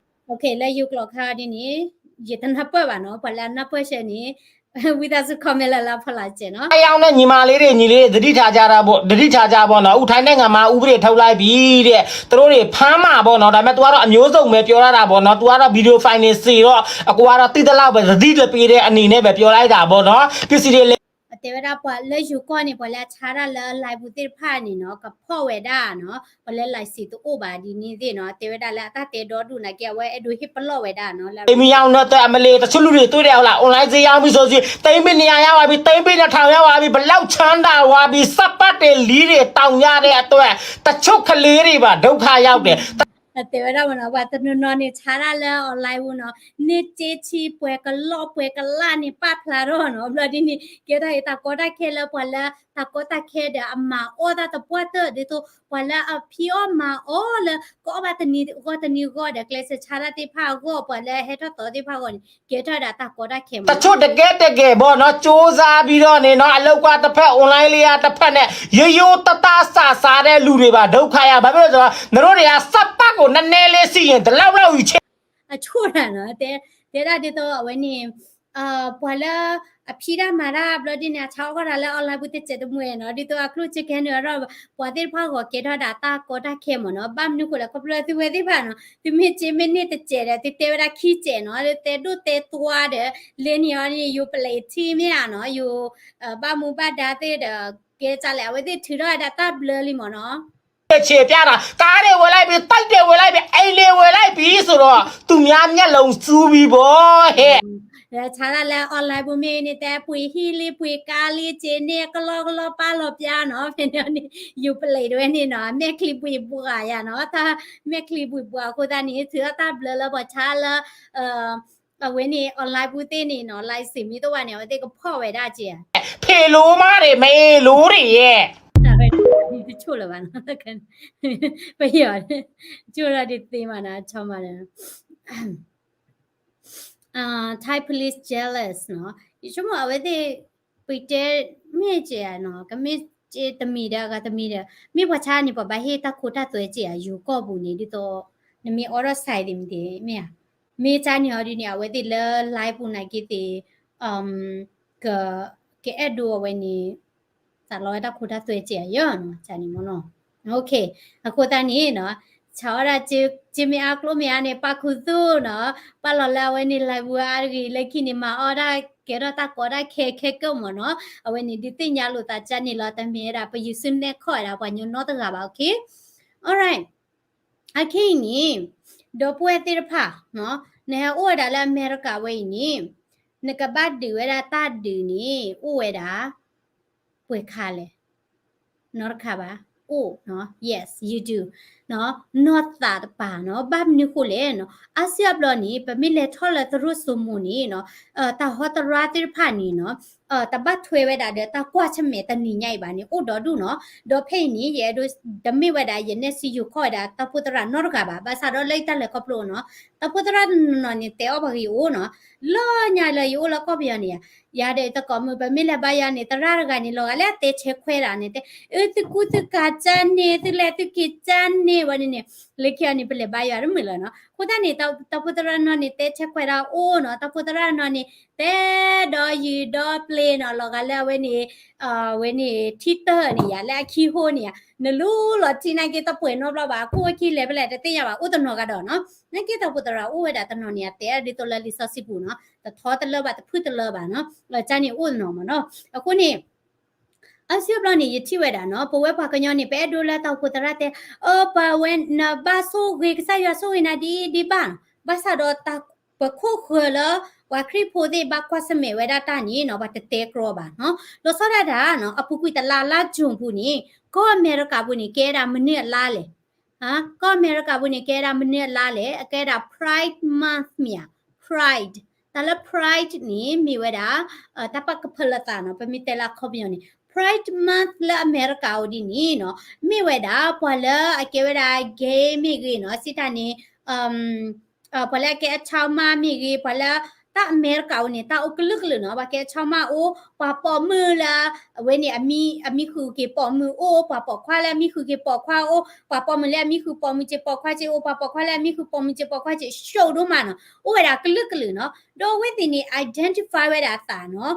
လၢယိၤကျိာ်ခါဒ်န့ၣ် ယတနၢ်ပၢၢ်ဘၣ်နီၤ, ပှၤလၢအနၢ်ပၢၢ်ဆၢန့ၣ် ဝံသးစူၤ comment လၢလၢဖီလာ်စဲးနီၤ. အယောင်နဲ့ညီမလေးတွေညီလေး သတိထားကြတာပေါ့, သတိထားကြပေါ့နော်, ဥထိုင်းနိုင်ငံမှာဥပဒေထုတ်လိုက်ပြီတဲ့, သူတို့တွေဖမ်းမှာပေါ့နော်, ဒါပေမဲ့ သူကတော့အမျိုးစုံပဲပြောရတာပေါ့နော်, သူကတော့ video file နဲ့စေတော့ အကိုကတော့သိသလောက်ပဲ သတိတပေးတဲ့အနေနဲ့ပဲပြောလိုက်တာပေါ့နော်, ပစ္စည်းတွေလဲ အတဲဝဲဒၣ်ပှၤလၢယိၤကီၢ်န့ၣ် ပှၤလၢအဆါတၢ်လၢ live ပူၤသ့ၣ်တဖၣ်န့ၣ်နီၤ ကဖီၣ်ဝဲဒၣ်နီၤ, ပှၤလၢ license တအိၣ်ဘၣ်ဒ်န့ၣ်သ့ၣ်နီၤ, တဲဝဲဒၣ်လၢအတၢ်တဲဒီဒူၣ်နာ်က့ အဝဲအဲၣ်ဒိးဟ့ၣ်ပလီၢ်ဝဲဒၣ်နီၤ, လၢ သိမ်းရောင်းတဲ့အတွက် အမလေး တချို့လူတွေတွေ့တယ် ဟုတ်လား, online ဈေးရောင်းပြီဆိုရင် သိမ်းပြီးနေရာရပါပြီ, သိမ်းပြီးနေထောင်ရပါပြီ, ဘယ်လောက်ချမ်းသာသွားပြီ, စပ်ပတ်တယ် လီးတွေတောင်ရတဲ့အတွက် တချို့ကလေးတွေပါ ဒုက္ခရောက်တယ်. အတဲဝဲဒၣ်မနီၤ, ပှၤတနီၤနီၤန့ၣ် ဆါတၢ်လၢ online ပူၤနီၤ, န့ၢ်စ့ထံပှဲၤကလီၢ်ပှဲၤကလၢ်န့ၣ် ပာ်ဖျါထီၣ်နီၤ, ဘျီဒ်န့ၣ် ကဲထီၣ်အံၤတၢ်ကီတၢ်ခဲလၢပှၤလၢ တၢ်ကီတၢ်ခဲဒီးအမၤအီၣ်တၢ်သပှၢ်တၢၢ် ဒ်သိးပှၤလၢအဖံးအီၣ်မၤအီၣ်လၢ ကအီၣ်ဘၣ်တနံၤဂီၢ်တနံၤဂီၢ်ဒီး ကျဲးစၢးဆါတၢ်သ့ၣ်တဖၣ်အဂီၢ် ပှၤလၢအဟဲထီၣ်သီသ့ၣ်တဖၣ်အဂီၢ်န့ၣ် ကဲထီၣ်ဝဲဒၣ်တၢ်ကီတၢ်ခဲမနီၤ. တချို့တကယ့်တကယ်ပေါ့နော်, ကြိုးစားပြီးတော့နေနော်, အလုပ်ကတစ်ဖက် online လေးကတစ်ဖက်နဲ့ ရိုးရိုးသားသား စစတဲ့လူတွေပါ ဒုက္ခရောက်, ဘာဖြစ်လို့လဲဆိုတော့ နတို့တွေက စပ်ပတ်ကို နည်းနည်းလေး စီရင် ဒီလောက်လောက်ကြီး ချစ် အဆိၣ်တၢ်နီၤ, တဲဒၣ်ဒ်သိးအဝဲန့ၣ် ပှၤလၢ အဖံးတၢ်မၤတၢ်ဘျီဒ်န့ၣ် အဆါအီၣ်ကီၢ်တၢ်လၢ online ပူၤတစဲးတမှဲၤနီၤ, ဒ်သိးအကျိၣ်စ့ကဲန့ၣ်ဒီး ပှၤသ့ၣ်တဖၣ်ဂီၤကဲထီၣ်ဒၣ်တၢ်ကီတၢ်ခဲမနီၤ, ဘၣ်မနုၤဃိလဲၣ် ခီဖျိသုဝဲသ့ၣ်တဖၣ်နီၤ, သုမ့ၢ်စ့မ့ၢ်န့ၢ်တစဲးဒီး သုတဲဝဲဒၣ်ခံစဲးနီၤ, တဲဒိၣ်တဲတွါဒီး လဲန့ၢ်အီၤန့ၣ် ယိၤပလံးထံမ့ၢ်ဧါနီၤ, ယိၤ ဘၣ်မူဘၣ်ဒါသ့ၣ်ဒီး ကဲစးလဲၣ် အဝဲသ့ၣ်ထုးထီၣ်ဝဲဒၣ်တၢ်ဘျၢလံမနီၤ. ချေပြတာ, ကားတွေဝယ်လိုက်ပြီ, တိုက်တွေဝယ်လိုက်ပြီ, အိမ်တွေဝယ်လိုက်ပြီဆိုတော့ သူများမျက်လုံးစူးပြီပေါ့ဟဲ့. ဆါတၢ်လၢ online ပူၤမ့ၢ်န့ၣ် တဲပှ့ၤဟံၣ်လံ ပှ့ၤကါလံ စ့န့ၢ်ကလီကလီ ပာ်လီၤပျါနီၤ, ဖဲန့ၣ်န့ၣ် ယိၤပလံးတဝဲန့ၣ်နီၤ မဲာ်ချံဘှံးဘှးယၤနီၤ, တၢ်မဲာ်ချံဘှံးဘှးအဃိသတးန့ၣ် ထုးထီၣ်တၢ်ဘျၢလၢပှၤဆါလၢ အဝဲန့ၣ် online ပူၤသ့ၣ်န့ၣ်နီၤ license မ့ၢ်တအိၣ်ဘၣ်န့ၣ် အဝဲသ့ၣ်ကဖီၣ်ဝဲဒၣ်က့ဧါ. ဖေလိုမတွေ မအေလိုတွေရဲ့. တၢ်ပဲတၢ်တဆိၣ်လၢၤဘၣ်နီၤ, ပယီၤ ဆိၣ်ထီၣ်ဒ်သ့မးနီၤ ဆီမးနီၤ Thai police jealous နီၤ, ယဆိကမိၣ်အဝဲသ့ၣ် ပတဲမ့ၢ်က့ဧါနီၤ, ကမ့ၢ်က့တမံၤဒီးအဂၤတမံၤဒီး မ့ၢ်ပှၤဆါန့ၣ် ပှၤဘၣ်ဟ့ၣ်တၢ်ခိတၢ်သွဲက့ဧါ, ယိၤကီၢ်ပူၤန့ၣ် ဒ်သိး နမ့ၢ်အိးထီၣ် sign သ့ၣ်မ့ၢ်သ့ၣ်မ့ၢ်ဧါ, မ့ၢ်ကန့ၣ်အီၤဒ်န့ၣ် အဝဲသ့ၣ်လၢ live ပူၤနာ်က့သ့ၣ် က ကအဲၣ်ဒိးအဝဲန့ၣ် သးလီဝဲတၢ်ခိတၢ်သွဲက့ဧါယနီၤ, ကန့ၣ်မနီၤ. အဃိသတးန့ၣ်နီၤ ဆါအီၣ်ဒၣ် စ့မ့ၢ်အါကျိၣ်မ့ၢ်အါန့ၣ် ပာ်ခူသူၣ်နီၤ, ပာ်လီၤလၢအဝဲန့ၣ် live ပူၤအါတဂ့ၤ လၢခံန့ၣ် မၤအီၣ်ဒၣ် ကဲထီၣ်တၢ်ကီတၢ်ခဲခဲကၢၢ်မနီၤ, အဝဲန့ၣ်ဒုးသ့ၣ်ညါလိာ်သးကန့ၣ်လီၤ, တမ့ၢ်ဝဲဒၣ် ပယူၤစုနဲၣ်ခီၣ်ဝဲဒၣ်ပှၤကညီနီတဂၤဘၣ်, okay. Alright. အခဲအံၤန့ၣ် ဒီပုၢ်ဝဲၢ်သ့ၣ်တဖၣ် နဟဲအိၣ်ဝဲဒၣ်လၢအမဲရကၤဝဲအံၤန့ၣ် နကဘၣ်ဒုးဝဲဒၣ်တၢ်ဒုးန့ၣ် အိၣ်ဝဲဒၣ် ပှဲၤခါလဲၣ်, နီတခါဘၣ်, အိၣ်, yes you do, နီၢ်သးတပၤနီၤ, ဘၣ်မနုၤဃိလဲၣ်နီၤ, အါစုအါဘျီန့ၣ် ပမ့ၢ်လဲၤထီၣ်လၢသရိာ်စိမိၤန့ၣ်နီၤ, တၢ်ဟီသရၣ်သ့ၣ်တဖၣ်န့ၣ်နီၤ တဘၣ်ထွဲဝဲဒၣ်ဒီးတၢ်ကွၢ်ဆၢၣ်မဲာ်တနံၤညါအံၤဘၣ်န့ၣ် အိၣ်ဒီဒူၣ်နီၤ, ဒီးဖဲအံၤန့ၣ် ယအဲၣ်ဒိး တမ့ၢ်ဝဲဒၣ် ယနဲၣ်စံယိၤခီၣ်ဝဲဒၣ် တၢ်အိၣ်ဖှိၣ်သရၣ်နီတဂၤဘၣ်, ဘၣ်ဆၣ်ဒီးလၢယတၢ်လဲၤခီဖျိနီၤ, တၢ်အိၣ်ဖှိၣ်သရၣ်နီၤန့ၣ် တဲအီၣ်ပှၤဂ့ၤအိၣ်နီၤ, လၢညါလၢယအိၣ်လၢကီၢ်ပယီၤန့ၣ် ယၤဒီးယသကိးမုၣ် ပမ့ၢ်လဲၤဘါယွၤန့ၣ် သရၣ်တဂၤန့ၣ် လီၤဂာ်လၢအတဲဆဲခွဲးဒၣ်န့ၣ် တဲ အၢ သုကူသုကၤကၢ်န့ၣ် သုလဲၤသုက့ၤကၢ်န့ၣ် ဝဲန့ၣ်န့ၣ် လၢခံအီၤန့ၣ် ပလဲၤဘါယွၤတမုာ်လၢၤနီၤ, အဃိသတးန့ၣ် တၢ်အိၣ်ဖှိၣ်သရၣ်နီၤန့ၣ် တဲဆဲခွဲးဒၣ်အိၣ်နီၤ, တၢ်အိၣ်ဖှိၣ်သရၣ်နီၤန့ၣ် တဲဒီးယံၤဒီးပျ့ၤနီၤ, လီၤဂာ်လၢအဝဲန့ၣ် ဝဲန့ၣ် ထံတၢၢ်န့ၣ်ယၤ လၢအခံဟိန့ၣ်ယၤ, နလူလီၤထံနာ်က့ တပှဲၤနီတဘျီဘၣ်, အခိၣ်အခံလဲၤဖဲလဲၣ် တသ့ၣ်ညါဘၣ်, အိၣ်တနီၤဂၤဒီးနီၤ, နာ်က့တၢ်အိၣ်ဖှိၣ်သရၣ်အိၣ်ဝဲဒၣ်တနီၤန့ၣ် အတဲဒ်သိးလၢလံာ်စီဆှံပူၤနီၤ, တထီတလၢဘၣ် တဖုၣ်တလၢဘၣ်နီၤ, ကန့ၣ်အိၣ်တနီၤမးနီၤ, အဃိန့ၣ် အါစုအါဘျီန့ၣ် ယထံၣ်ဝဲဒၣ်နီၤ, ပဝဲပှၤကညီန့ၣ် ပအဲၣ်ဒိးလၢတၢ်အိၣ်ဖှိၣ်သရၣ်တဲ အၢ ပှၤဝဲ နဘၣ်ဆိၣ်ဂ့ၤ ကစၢ်ယွၤဆိၣ်ဂ့ၤနၤဒ်အံၤဒ်ဘၣ်, ဘၣ်ဆၣ်ဒီးတၢ် ပခိၣ်ဃၢၤလၢ ပှၤခရံာ်ဖိသ့ၣ်ဘၣ်ကွၢ်ဆၢၣ်မဲာ်ဝဲဒၣ်တၢ်န့ၣ်နီၤ ပှၤတတဲကြီဘၣ်နီၤ, လီၤဆီဒၣ်တၢ်နီၤ အပူၤကွံာ်တလါလါ June ပူၤန့ၣ် ကီၢ်အမဲရကၤပူၤန့ၣ် ကဲဒၣ်မနုၤအလါလဲၣ် ကီၢ်အမဲရကၤပူၤန့ၣ် ကဲဒၣ်မနုၤအလါလဲၣ်, အကဲဒၣ် Pride Month မ့ၢ်ဧါ, Pride, တၢ်လၢ Pride န့ၣ် မ့ၢ်ဝဲဒၣ် တၢ်ပာ်ကဖၢလၢသးနီၤ, ပမ့ၢ်တဲလၢအခီပညီန့ၣ် Pride Month လၢအမဲရကၤအိၣ်ဒ်န့ၣ်နီၤ, မ့ၢ်ဝဲဒၣ် ပှၤလၢအကဲဝဲဒၣ် gay မ့ၢ်ဂ့ၤနီၤ, စံးတၢ်န့ၣ် ပှၤလၢအကဲအထီမါမ့ၢ်ဂ့ၤ, ပှၤလၢ တၢ်အမဲရကၤဝဲန့ၣ် တၢ်အိၣ်ကလုာ်ကလုာ်နီၤ, ပှၤကဲဆီမၢ်အိၣ်, ပှၤပိာ်မုၣ်လၢ အဝဲန့ၣ် အမံဃုာ်က့ၤပိာ်မုၣ်အိၣ်, ပှၤပိာ်ခွါလၢအမံဃုာ်က့ၤပိာ်ခွါအိၣ်, ပှၤပိာ်မုၣ်လၢအမံဃုာ်ပိာ်မုၣ်က့ၤပိာ်ခွါက့ၤအိၣ်, ပှၤပိာ်ခွါလၢအမံဃုာ်ပိာ်မုၣ်က့ၤပိာ်ခွါက့ၤ ရှုံးဒိၣ်မးနီၤ, အိၣ်ဝဲဒၣ်ကလုာ်ကလုာ်နီၤ. ဒီးအဝဲသ့ၣ်န့ၣ် identify ဝဲဒၣ်အသးနီၤ,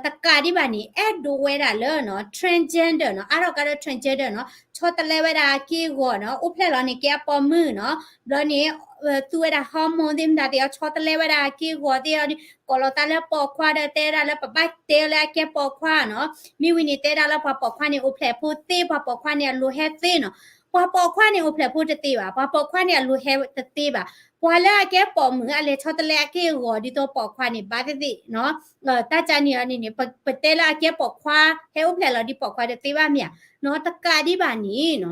တကးဒံးဘၣ်န့ၣ် အဲၣ်ဒိးဝဲဒၣ်လၢနီၤ transgender နီၤ, အါထီၣ်ကါဒီး transgender နီၤ, ဆီတလဲဝဲဒၣ်အက့ၢ်အဂီၤနီၤ, အိၣ်ဖျဲၣ်လီၤန့ၣ်ကဲအပိာ်မုၣ်နီၤ, ဘျီန့ၣ် သူဝဲဒၣ် hormone သ့ၣ်မတၤသ့ၣ်အီၤ ဆီတလဲဝဲဒၣ်အက့ၢ်အဂီၤသ့ၣ်အီၤ, ကိးလီၤသးလၢပိာ်ခွါဒီး တဲဒၣ်လၢပဘၣ်တဲလၢအကဲပိာ်ခွါနီၤ, မ့ၢ်ဝံၤန့ၣ် တဲဒၣ်လၢပှၤပိာ်ခွါန့ၣ် အိၣ်ဖျဲၣ်ဖိသ့, ပှၤပိာ်ခွါန့ၣ် အလိၤဟဲသ့နီၤ, ပှၤပိာ်ခွါန့ၣ်အိၣ်ဖျဲၣ်ဖိတသ့ဘၣ်, ပှၤပိာ်ခွါန့ၣ် အလိၤဟဲတသ့ဘၣ်, ပှၤလၢအကဲပိာ်မုၣ် အလဲၤဆီတလဲအက့ၢ်အဂီၤ ဒ်သိးပိာ်ခွါန့ၣ် ဘၣ်သ့ၣ်သ့ၣ်နီၤ, တၢ်ကန့ၣ်အီၤန့ၣ်န့ၣ် ပတဲလၢအကဲပိာ်ခွါ ဟဲအိၣ်ဖျဲၣ်လီၤဒ်ပိာ်ခွါတသ့ဘၣ်မ့ၢ်ဧါနီၤ, တကးဒံးဘၣ်န့ၣ်နီၤ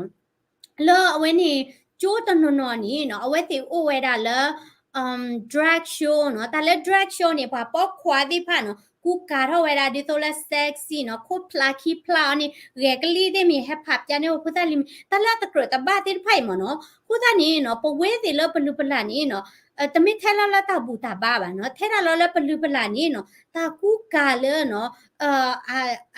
လၢအဝဲန့ၣ် ကၠိတနီၤနီၤန့ၣ်နီၤ အဝဲသ့ၣ်အိၣ်ဝဲဒၣ်လၢ drag show နီၤ, တၢ်လၢ drag show န့ၣ် ပှၤပိာ်ခွါသ့ၣ်တဖၣ်နီၤ ကူကၤထီၣ်ဝဲဒၣ်ဒ်သိးလၢ sexy နီၤ, ခိၣ်ဖျါခံဖျါအီၤန့ၣ် ဂဲၤကလံၣ်သ့ၣ်မ့ၢ် ဟဲဖးပျါန့ၢ်ပဖိသၣ်လံ, တၢ်လၢအတကြၢးတဘၣ်သ့ၣ်တဖၣ်အံၤမ့ၢ်နီၤ, အဃိသတးန့ၣ်နီၤ ပဝဲသ့ၣ်လၢပလုၢ်ပလၢ်န့ၣ်နီၤ တမ့ၢ်ထဲလၢလၢတၢ်ဘူၣ်တၢ်ဘါဘၣ်နီၤ, ထဲဒၣ်လီၤလၢပလုၢ်ပလၢ်န့ၣ်နီၤ တၢ်ကူကၤလၢနီၤ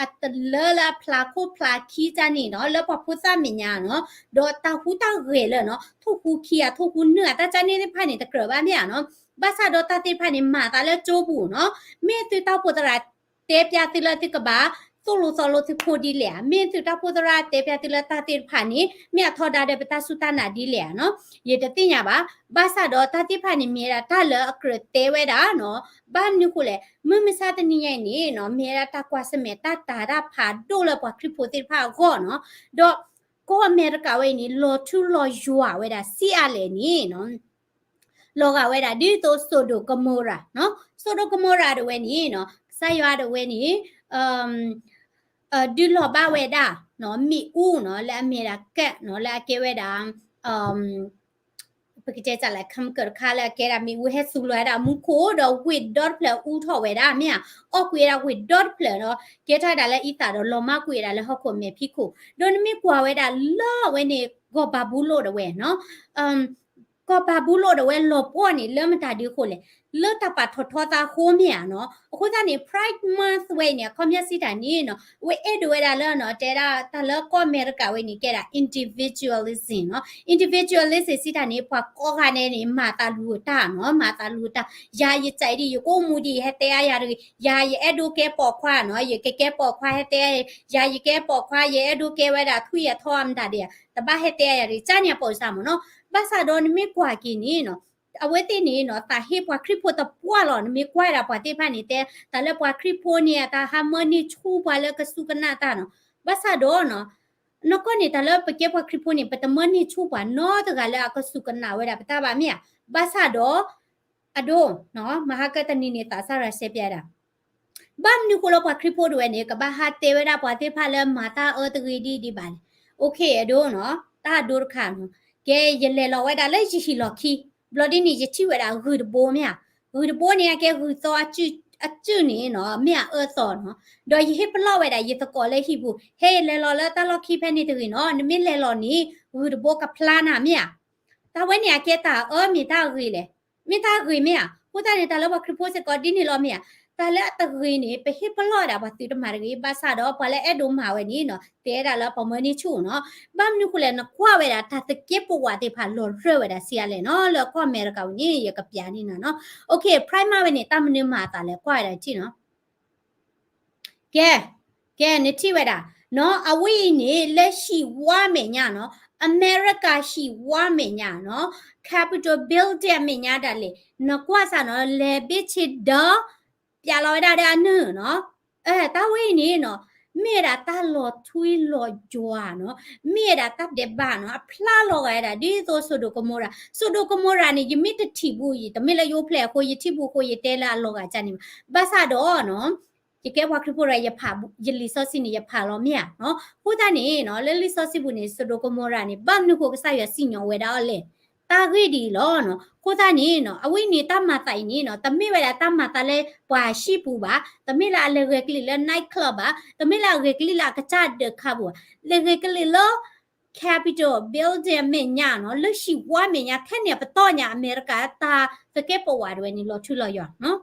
အတလၢလၢအဖျါခိၣ်ဖျါခံတၢ်န့ၣ်နီၤ လၢပှၤဖိသၣ်မဲာ်ညါနီၤ, ဒီးတၢ်ဟူးတၢ်ဂဲၤလၢနီၤ ထိၣ်ဟူးခံဂၤ ထိၣ်ဟူးနုာ်ဂၤ တၢ်ကန့ၣ်သ့ၣ်တဖၣ်န့ၣ် တကြၢးဘၣ်မ့ၢ်ဧါနီၤ, ဘၣ်ဆၣ်ဒီးတၢ်သ့ၣ်တဖၣ်န့ၣ် မၤသးလၢကၠိပူၤနီၤ, မ့ၢ်သုတၢ်အိၣ်ဖှိၣ်သရၣ်တဲပျါသုလၢသုကဘၣ် သိၣ်လိသီလိသုခိၣ်ဒ်လဲၣ်ဧါ, မ့ၢ်သုတၢ်အိၣ်ဖှိၣ်သရၣ်တဲပျါသုလၢတၢ်သ့ၣ်တဖၣ်န့ၣ် မ့ၢ်အထီဒါဒီးပတၢ်စူၢ်တၢ်နာ်ဒ်လဲၣ်ဧါနီၤ, ယတသ့ၣ်ညါဘၣ်, ဘၣ်ဆၣ်ဒီးတၢ်သ့ၣ်တဖၣ်န့ၣ် မ့ၢ်ဝဲဒၣ်တၢ်လၢအကြၢးတဲဝဲဒၣ်နီၤ, ဘၣ်မနုၤဃိလဲၣ်, မုၢ်မဆါတနံၤညါအံၤန့ၣ်နီၤ မ့ၢ်ဝဲဒၣ်တၢ်ကွၢ်ဆၢၣ်မဲာ်တၢ်တာ်တၢ်ဖးဒိၣ်လၢပှၤခရံာ်ဖိသ့ၣ်တဖၣ်အဂီၢ်နီၤ, ဒီးကီၢ်အမဲရကၤဝဲအံၤန့ၣ် လီၤထူလီၤယွၤဝဲဒၣ်ဆံးအါလဲၣ်န့ၣ်နီၤ လီၤဂာ်ဝဲဒၣ် ဒ်သိးစိၤဒိၣ်ကမိရၤနီၤ, စိၤဒိၣ်ကမိရၤဒၣ်ဝဲန့ၣ်နီၤ ကစၢ်ယွၤဒၣ်ဝဲန့ၣ် ဒုးလီၤဘၣ်ဝဲဒၣ်နီၤ မ့ၣ်အူနီၤ လၢအမ့ၢ်ဒၣ်ကဲနီၤ လၢအကဲဝဲဒၣ် ပကတဲတၢ်လဲၣ် chemical တခါလၢအကဲဒၣ်မ့ၣ်အူဟဲသူၣ်လီၤဝဲဒၣ်မူခိၣ် ဒီးဝ့ၢ်ဒီတဖျၢၣ်အူထီၣ်ဝဲဒၣ် မ့ၢ်ဧါ, အီၣ်ကွံာ်ဝဲဒၣ်ဝ့ၢ်ဒီတဖျၢၣ်နီၤ, ကဲထီၣ်ဝဲဒၣ်လၢအံသၣ်ဒီးလီၤမၢ်ကွံာ်ဝဲဒၣ်လၢဟီၣ်ခိၣ်မဲာ်ဖံးခိၣ်, ဒီးနမ့ၢ်ကွၢ်ဝဲဒၣ်လၢအဝဲန့ၣ် ကီၢ်ဘၤဘူလိၣ်ဒၣ်ဝဲနီၤ ကီၢ်ဘၤဘူလိၣ်ဒၣ်ဝဲလီၤပှီၢ်န့ၣ် လၢမတၤဒုးအဃိလဲၣ်, လၢတၢ်ပာ်ထီၣ်ထီသးအဃိမ့ၢ်ဧါနီၤ, အဃိသတးန့ၣ် Pride Month ဝဲအံၤန့ၣ် အခီပညီစံးတၢ်န့ၣ်နီၤ အဝဲအဲၣ်ဒိးဝဲဒၣ်လၢနီၤ တဲဒၣ်တၢ်လၢကီၢ်အမဲရကၤဝဲအံၤန့ၣ် ကဲဒၣ် individualism နီၤ, individualism စံးတၢ်န့ၣ် ပှၤကိးဂၤန့ၣ်န့ၣ် မၤသးလူၤတၢ်နီၤ, မၤသးလူၤတၢ်, ယၤယစဲးဒ် ယကအိၣ်မူဒ် ဟဲတဲအါယၤတဂ့ၤ, ယၤယအဲၣ်ဒိးကဲပိာ်ခွါနီၤ, ယကကဲပိာ်ခွါ ဟဲတဲအါယၤ, ယၤယကဲပိာ်ခွါ ယအဲၣ်ဒိးကဲဝဲဒၣ်ထွံၣ်အထီအမတၤဒ်ဧါ, တဘၣ်ဟဲတဲအါယၤတဂ့ၤ, ကန့ၣ်အပိာ်စၢ်မ့ၢ်နီၤ, ဘၣ်ဆၣ်ဒီးနမ့ၢ်ကွၢ်က့ၤန့ၣ်နီၤ အဝဲသ့ၣ်န့ၣ်နီၤ သးဟ့ပှၤခရံာ်ဖိတပှၢ်လီၤ, နမ့ၢ်ကွၢ်ဒၣ်ပှၤသ့ၣ်တဖၣ်န့ၣ် တဲတၢ်လၢပှၤခရံာ်ဖိန့ၣ် အတၢ်ဟးမၢန့ၢ်ဆူၣ်ပှၤလၢကစူၢ်ကနၣ်တၢ်နီၤ, ဘၣ်ဆၣ်ဒီးနီၤ နီၢ်ကီၢ်န့ၣ် တၢ်လၢပကဲပှၤခရံာ်ဖိန့ၣ် ပတမၢန့ၢ်ဆူၣ်ပှၤနီတဂၤလၢအကစူၢ်ကနၣ်ဝဲဒၣ်ပတၢ်ဘၣ်မ့ၢ်ဧါ, ဘၣ်ဆၣ်ဒီး အဒိ မဟါကတနံၤန့ၣ် သးစၢ်ရၤစဲးပျါဒၣ် ဘၣ်မနုၤဃိလၢပှၤခရံာ်ဖိဒၣ်ဝဲန့ၣ် ကဘၣ်ဟးတဲဝဲဒၣ်ပှၤသ့ၣ်တဖၣ်လၢမၤတၢ်အၢတဂ့ၤဒ်ဒံးဘၣ်လဲၣ်. အိၣ်ခ့ အဒိနီၤ, တၢ်အဒိတခါနီၤ, ကဲ ယလဲၤလီၤဝဲဒၣ်လၢယဟံၣ်လီၢ်ခံ, ဘျီဒ်န့ၣ် ယထံၣ်ဝဲဒၣ်ဂုၢ်တဘိမ့ၢ်ဧါ, ဂုၢ်တဘိန့ၣ် အကဲဂုၢ်သီအစုၣ်န့ၣ်နီၤ မ့ၢ်အအၢသီနီၤ, ဒီးယဟ့ၣ်ပလီၢ်ဝဲဒၣ်ယသကိးလၢဟံၣ်ပူၤ, ဟဲယလဲၤလီၤလၢတၢ်လီၢ်ခံဖဲန့ၣ်တဂ့ၤနီၤ, နမ့ၢ်လဲၤလီၤန့ၣ် ဂုၢ်တဘိကဖျါနၤမ့ၢ်ဧါ. တၢ်ဝဲန့ၣ်အကဲတၢ်အၢမ့ၢ်တၢ်ဂ့ၤလဲၣ်. မ့ၢ်တၢ်ဂ့ၤမ့ၢ်ဧါ. အဃိသတးန့ၣ် တၢ်လၢပှၤခရံာ်ဖိစ့ၢ်ကီးဒ်န့ၣ်လီၤမ့ၢ်ဧါ. တၢ်လၢအတဂ့ၤန့ၣ် ပဟ့ၣ်ပလီၢ်ဝဲဒၣ်ပှၤသုးတမၤတဂ့ၤ, ဘၣ်ဆၣ်ဒီးပှၤလၢအဲၣ်ဒိးမၤဝဲန့ၣ်နီၤ တဲဒၣ်လၢပှၤမၢန့ၢ်ဆူၣ်နီၤ. ဘၣ်မနုၤဃိလဲၣ် နကွၢ်ဝဲဒၣ်တၢ်သကဲးပဝးသ့ၣ်တဖၣ်လီၤရၢၢ်ဝဲဒၣ်ဆံးအါလဲၣ်နီၤ. လၢကီၢ်အမဲရကၤဝဲန့ၣ် ယကပျးန့ၢ်နၤနီၤ. Okay, Pride Month ဝဲန့ၣ် တၢ်မနုၤမၤအသးလဲၣ် ကွၢ်ဝဲဒၣ်ထံၣ်နီၤ. ကဲ, ကဲ နထံၣ်ဝဲဒၣ်နီၤ, အဝဲအံၤန့ၣ် လၢဟံၣ်ဝါမဲာ်ညါနီၤ, အမဲရကၤဟံၣ်ဝါမဲာ်ညါနီၤ, Capitol Building အမဲာ်ညါဒၣ်လဲာ်, နကွၢ်စ့ၢ်နီၤ, လဲၤဘ့ၣ်ဆ့ဒၢ ပျးလီၤဝဲဒၣ်ဒီးအနုာ်နီၤ. တၢ်ဝဲအံၤန့ၣ်နီၤ, မ့ၢ်ဝဲဒၣ်တၢ်လီၤထွံလီၤယွၤနီၤ, မ့ၢ်ဝဲဒၣ်တၢ်ဒဲးဘးနီၤ, အဖျါလီၤဂာ်ဝဲဒၣ် ဒ်သိးစိၤဒိၣ်ကမိရၤ, စိၤဒိၣ်ကမိရၤန့ၣ် ယမ့ၢ်တထံၣ်ဘူးအံၤ, တမ့ၢ်လၢယအိၣ်ဖျဲၣ်အဃိ ယထံၣ်ဘူးအဃိ ယတဲလၢအလီၤဂာ်ကန့ၣ်ဘၣ်. ဘၣ်ဆၣ်ဒီးနီၤ ယကဲပှၤခရံာ်ဖိဒီး ယဖး ယလံာ်စီဆှံန့ၣ် ယဖးလီၤမ့ၢ်ဧါနီၤ. အဃိသတးန့ၣ်နီၤ လၢလံာ်စီဆှံပူၤန့ၣ် စိၤဒိၣ်ကမိရၤန့ၣ် ဘၣ်မနုၤဃိကစၢ်ယွၤစံၣ်ညီၣ်ဝဲဒၣ်အီၤလဲၣ်. တၢ်ဂ့ၢ်ဒ်အံၤလီၤနီၤ. အဃိသတးန့ၣ်နီၤ အဝဲန့ၣ်တၢ်မၤသးအံၤန့ၣ်နီၤ တမ့ၢ်ဝဲဒၣ်တၢ်မၤသးလၢပှၤဟံၣ်ပူၤဘၣ်, တမ့ၢ်လၢအလဲၤဂဲၤကလံၣ်လၢ night club ဘၣ်, တမ့ၢ်လၢအဂဲၤကလံၣ်လၢအကစၢ်ဒၢးခါပူၤဘၣ်, လဲၤဂဲၤကလံၣ်လၢ Capitol Building အမဲာ်ညါနီၤ, လၢဟံၣ်ဝါမဲာ်ညါ ထဲန့ၣ်အပတီၢ်ညါ အမဲရကၤတၢ်သကဲးပဝးတဝဲန့ၣ် လီၤထူလီၤယိာ်နီၤ.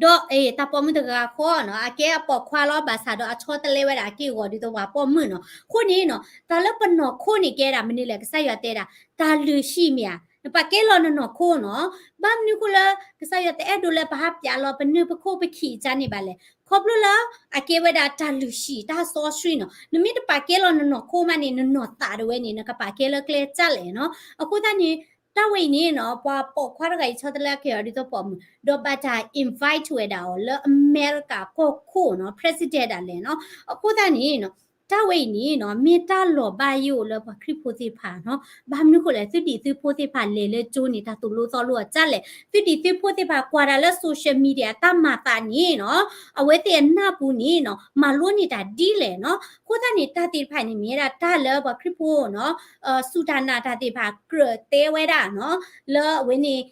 ဒီး တၢ်ပိာ်မုၣ်တဂၤဃီနီၤ အကဲအပိာ်ခွါလီၤ ဘၣ်ဆၣ်ဒီးအဆီတလဲဝဲဒၣ်အက့ၢ်အဂီၤဒ်သိးပှၤပိာ်မုၣ်နီၤ. အဃိန့ၣ်နီၤ တၢ်လၢပနီၢ်ခိန့ၣ်ကဲဒၣ်မနုၤလဲၣ်, ကစၢ်ယွၤတဲဒၣ် တၢ်လုၢ်ဟံၣ်မ့ၢ်ဧါ, နပာ်ကဲလီၤနနီၢ်ခိနီၤ. ဘၣ်မနုၤဃိလၢ ကစၢ်ယွၤတအဲၣ်ဒိးလၢပဟးပျးလီၤပနၢ်ပခိၣ်ပခံးကန့ၣ်ဘၣ်လဲၣ်. ခီဖျိလၢ အကဲဝဲဒၣ်တၢ်လုၢ်ဟံၣ် တၢ်စီဆှံနီၤ. နမ့ၢ်တပာ်ကဲလီၤနနီၢ်ခိမးန့ၣ် နနီၢ်သးတဝဲန့ၣ် နကပာ်ကဲလၢကျဲဒ်လဲၣ်နီၤ. အဃိသတးန့ၣ် တၢ်ဝဲအံၤန့ၣ်နီၤ ပှၤပိာ်ခွါတဂၤအံၤဆီတလဲက့ၤအီၤဒ်သိးပိာ်မုၣ် ဒီးဘၣ်တၢ် invite ဝဲဒၣ်အီၤလၢ အမဲရကၤကီၢ်ခိၣ်နီၤ president ဒၣ်လဲာ်နီၤ. အဃိသတးန့ၣ်နီၤ တၢ်ဝဲအံၤန့ၣ်နီၤ မ့ၢ်တၢ်လီၤဘၣ်ယိၣ်လၢပှၤခရံာ်ဖိသ့ၣ်တဖၣ်နီၤ. ဘၣ်မနုၤဃိလဲၣ်, သုဒံၣ်သုဖိသ့ၣ်တဖၣ်လဲၤလၢကၠိန့ၣ် တၢ်သိၣ်လိသီလိအီၤဒ်လဲၣ်. သုဒံၣ်သုဖိသ့ၣ်တဖၣ်ကွၢ်တၢ်လၢ social media တၢ်မၤသးန့ၣ်နီၤ အဝဲသ့ၣ်အနၢ်ပူၤန့ၣ်နီၤ မၤလိန့ၢ်တၢ်ဒ်လဲၣ်နီၤ. အဃိသတးန့ၣ် တၢ်သ့ၣ်တဖၣ်န့ၣ် မ့ၢ်ဝဲဒၣ်တၢ်လၢပှၤခရံာ်ဖိနီၤ စူၢ်တၢ်နာ်တၢ်သ့ၣ်တဖၣ် ကြၢးတဲဝဲဒၣ်နီၤ လၢအဝဲန့ၣ်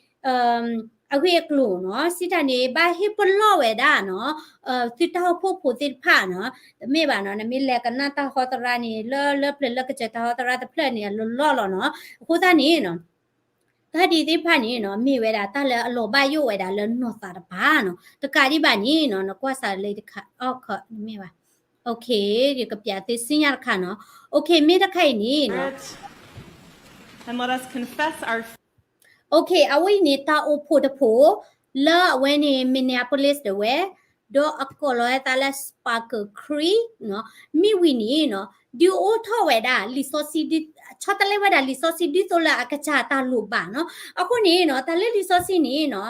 အဂ့ၢ်အကျိၤနီၤ. စံးတၢ်န့ၣ် ဘၣ်ဟ့ၣ်ပလီၢ်ဝဲဒၣ်နီၤ သုတၢ်အိၣ်ဖှိၣ်ဖိသ့ၣ်တဖၣ်နီၤ. တမ့ၢ်ဘၣ်နီၤ နမ့ၢ်လဲၤကနၣ်တၢ်ဟီသရၣ်န့ၣ် လၢ လၢပျၢၤလၢကစၢၢ်တၢ်ဟီသရၣ်တဖျၢၣ်န့ၣ် အလီၢ်လီၢ်လီၤနီၤ. အဃိသတးန့ၣ်နီၤ တၢ်ဒ်သ့ၣ်တဖၣ်န့ၣ်နီၤ မ့ၢ်ဝဲဒၣ်တၢ်လၢအလီၤဘၣ်ယိၣ်ဝဲဒၣ်လၢနီၢ်သးတပၤနီၤ. တကးဒံးဘၣ်န့ၣ်နီၤ နကွၢ်စးလၢတခါ အီၣ်ခီ မ့ၢ်ဘၣ် OK ယကပျးသုစံညါတခါနီၤ. OK မ့ၢ်တခါအံၤန့ၣ်နီၤ OK အဝဲအံၤန့ၣ် တၢ်အိၣ်ဖှိၣ်တဖှိၣ် လၢအဝဲန့ၣ် Minneapolis ဒၣ်ဝဲ ဒီးအကိးလီၤဝဲသးလၢ Sparkle Creek နီၤ. မ့ၢ်ဝံၤန့ၣ်နီၤ ဒုးအိၣ်ထီၣ်ဝဲဒၣ် လံာ်စီဆှံ ဆီတလဲဝဲဒၣ်လံာ်စီဆှံဒ်သိးလၢအကစၢ်တၢ်လိၣ်ဘၣ်နီၤ. အဃိန့ၣ်နီၤ တၢ်လၢလံာ်စီဆှံန့ၣ်နီၤ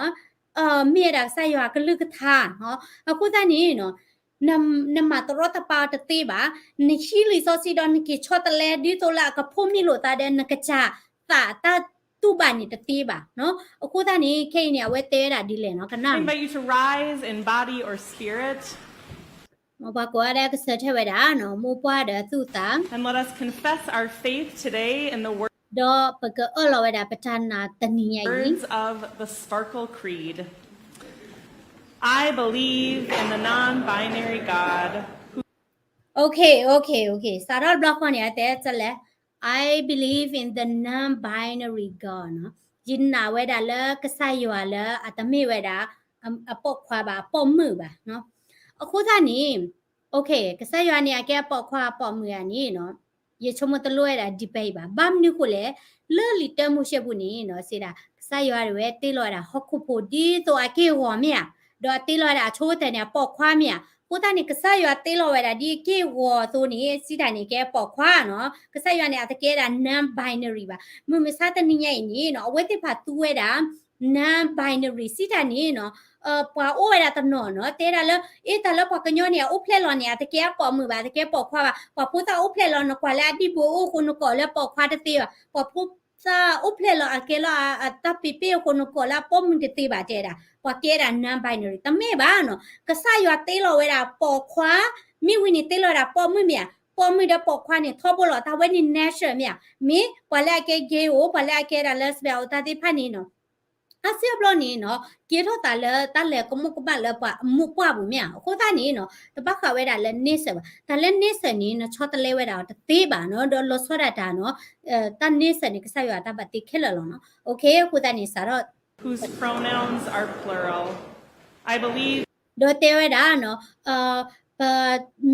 မ့ၢ်ဝဲဒၣ်ကစၢ်ယွၤအကလုၢ်ကထါနီၤ. အဃိသတးန့ၣ်နီၤ နမၤတရီတပါအီၤတသ့ဘၣ်. နဟံးလံာ်စီဆှံဒီးနက့ၤဆီတလဲဒ်သိးလၢအကဖိးမံလိာ်သးဒီး နကစၢ်သးတၢ်တူၢ်ဘၣ်န့ၣ်တသ့ဘၣ်နီၤ. အဃိသတးန့ၣ် ခဲအံၤန့ၣ် အဝဲတဲဝဲဒၣ်ဒ်လဲၣ်နီၤ ကနၣ် I invite you to rise in body or spirit. မ်ပှၤကိးဂၤဒဲးကဆၢထၢၣ်ဝဲဒၣ်နီၤ မိၢ်ပှၢ်ဒီးသူၣ်သး And let us confess our faith today in the word ဒီးပကအၢၣ်လီၤဝဲဒၣ်ပတၢ်နာ်တနံၤညါအံၤ words of the Sparkle Creed. I believe in the non-binary God who OK, OK, OK စးထီၣ်တဘျီဃီန့ၣ် အတဲလၢ I believe in the non-binary God နီၤ. ယနာ်ဝဲဒၣ်လၢကစၢ်ယွၤလၢအတမ့ၢ်ဝဲဒၣ် အပိာ်ခွါဘၣ် အပိာ်မုၣ်ဘၣ်. အဃိသတးန့ၣ် OK ကစၢ်ယွၤန့ၣ် အကဲအပိာ်ခွါအပိာ်မုၣ်ဧါန့ၣ်နီၤ ယဆိကမိၣ်တလိၣ်ဝဲဒၣ် debate ဘၣ်. ဘၣ်မနုၤဃိလဲၣ်, လၢလံာ်တၢမိၤၡ့ပူၤန့ၣ်နီၤ စံးဒၣ် ကစၢ်ယွၤဒၣ်ဝဲတ့လီၤဝဲဒၣ်ဟီၣ်ခိၣ်ဖိဒ်သိးအက့ၢ်အဂီၤမ့ၢ်ဧါ, ဒီးအတ့လီၤဝဲဒၣ်အဆိကတၢၢ်န့ၣ် အပိာ်ခွါမ့ၢ်ဧါ. အဃိသတးန့ၣ် ကစၢ်ယွၤတ့လီၤဝဲဒၣ်ဒ်အက့ၢ်အဂီၤအသိးန့ၣ် စံးဒၣ်န့ၣ် ကဲအပိာ်ခွါနီၤ. ကစၢ်ယွၤန့ၣ် အတကဲဒၣ် non-binary ဘၣ်. မုၢ်မဆါတနံၤညါအံၤန့ၣ်နီၤ အဝဲသ့ၣ်တဖၣ်သူဝဲဒၣ် non-binary စံးတၢ်န့ၣ်နီၤ ပှၤအိၣ်ဝဲဒၣ်တနီၤနီၤ တဲဒၣ်လၢ အ့ တၢ်လၢပှၤကညီန့ၣ် အအိၣ်ဖျဲၣ်လီၤန့ၣ် အတကဲအပိာ်မုၣ်ဘၣ် အတကဲပိာ်ခွါဘၣ်. ပှၤဖိသၣ်အိၣ်ဖျဲၣ်လီၤ နကွၢ်လၢအဒံၣ်ဘိအိၣ်အဃိ နကိးလၢပိာ်ခွါတသ့ဘၣ်. ပှၤဖိသၣ်အိၣ်ဖျဲၣ်လီၤအကဲလၢအတၢ်ပ့ၤပ့ၣ်အဃိ နကိးလၢအပိာ်မုၣ်တသ့ဘၣ် တဲဒၣ် ပှၤကဲဒၣ် non-binary တမ့ၢ်ဘၣ်နီၤ. ကစၢ်ယွၤတ့လီၤဝဲဒၣ်ပိာ်ခွါ မ့ၢ်ဝံၤန့ၣ်တ့လီၤဝဲဒၣ်ပိာ်မုၣ်မ့ၢ်ဧါ. ပိာ်မုၣ်ဒီးပိာ်ခွါန့ၣ် ထီဘိလီၤ တၢ်ဝဲန့ၣ် nature မ့ၢ်ဧါ. မ့ၢ်ပှၤလၢအကဲ gay အိၣ် ပှၤလၢအကဲဒၣ် lesbian အိၣ် တၢ်သ့ၣ်တဖၣ်န့ၣ်နီၤ အါစုအါဘျီန့ၣ်နီၤ ကဲထီၣ်သးလၢတၢ်လဲၤကမူၣ်ကမၣ်လၢပှၤအမိၢ်ပှၢ်ပူၤမ့ၢ်ဧါ. အဃိသတးန့ၣ်နီၤ တဘၣ်ဃးဝဲဒၣ်လၢ nature ဘၣ်. တၢ်လၢ nature န့ၣ် နဆီတလဲဝဲဒၣ်အီၤတသ့ဘၣ်နီၤ ဒီးလီၤဆီဒၣ်တၢ်နီၤ တၢ် nature န့ၣ် ကစၢ်ယွၤတၢ်ဘၣ်တ့ခဲလၢာ်လီၤနီၤ. OK အဃိသတးန့ၣ် စးထီၣ် whose pronouns are plural. I believe ဒီးတဲဝဲဒၣ်နီၤ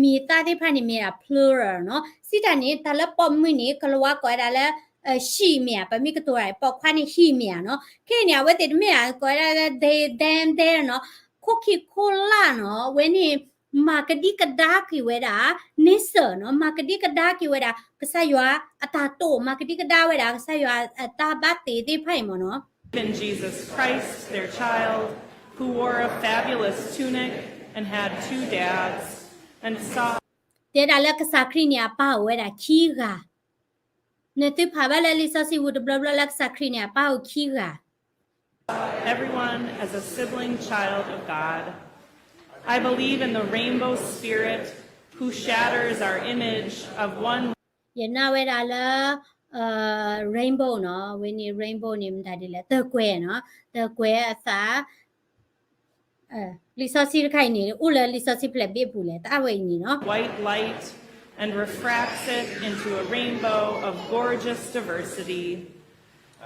ပမံၤသၣ်သ့ၣ်တဖၣ်န့ၣ်မ့ၢ်ဒၣ် plural နီၤ. စံးတၢ်န့ၣ် တၢ်လၢပိာ်မုၣ်န့ၣ် ကလၤဝါကိးဝဲဒၣ်လၢ she မ့ၢ်ဧါ, ပမ့ၢ်ကတိၤတၢ် ပိာ်ခွါန့ၣ် he မ့ၢ်ဧါနီၤ. ခဲအံၤန့ၣ် အဝဲသ့ၣ်တမ့ၢ်ဧါ ကိးဝဲဒၣ်လၢ they, them, their နီၤ. ခိၣ်ခံခိၣ်လၢ်နီၤ အဝဲန့ၣ် မၤကဒံကဒါက့ၤဝဲဒၣ် nature နီၤ, မၤကဒံကဒါက့ၤဝဲဒၣ် ကစၢ်ယွၤအတၢ်တိာ်, မၤကဒံကဒါဝဲဒၣ် ကစၢ်ယွၤအတၢ်ဘၣ်တ့သ့ၣ်တဖၣ်အံၤမ့ၢ်နီၤ. In Jesus Christ, their child, who wore a fabulous tunic and had two dads, and saw တဲဒၣ်လၢကစၢ်ခရံာ်န့ၣ် အပၢ်အိၣ်ဝဲဒၣ်ခံဂၤ နသုဖးဘၣ်လၢလံာ်စီဆှံပူၤတဘျီဘျီလၢကစၢ်ခရံာ်န့ၣ် အပၢ်အိၣ်ခံဂၤ everyone as a sibling child of God. I believe in the rainbow spirit who shatters our image of one ယနာ်ဝဲဒၣ်လၢ rainbow နီၤ, ဝဲန့ၣ် rainbow န့ၣ် မတၤဒ်လဲၣ်, သၢကွဲးနီၤ, သၢကွဲးအသး လံာ်စီဆှံတခါအံၤန့ၣ် အိၣ်လၢလံာ်စီဆှံဖျၢၣ်ဘ့ၣ်ပူၤလဲၣ်, တၢ်ဝဲအံၤန့ၣ်နီၤ. White light and refracts it into a rainbow of gorgeous diversity.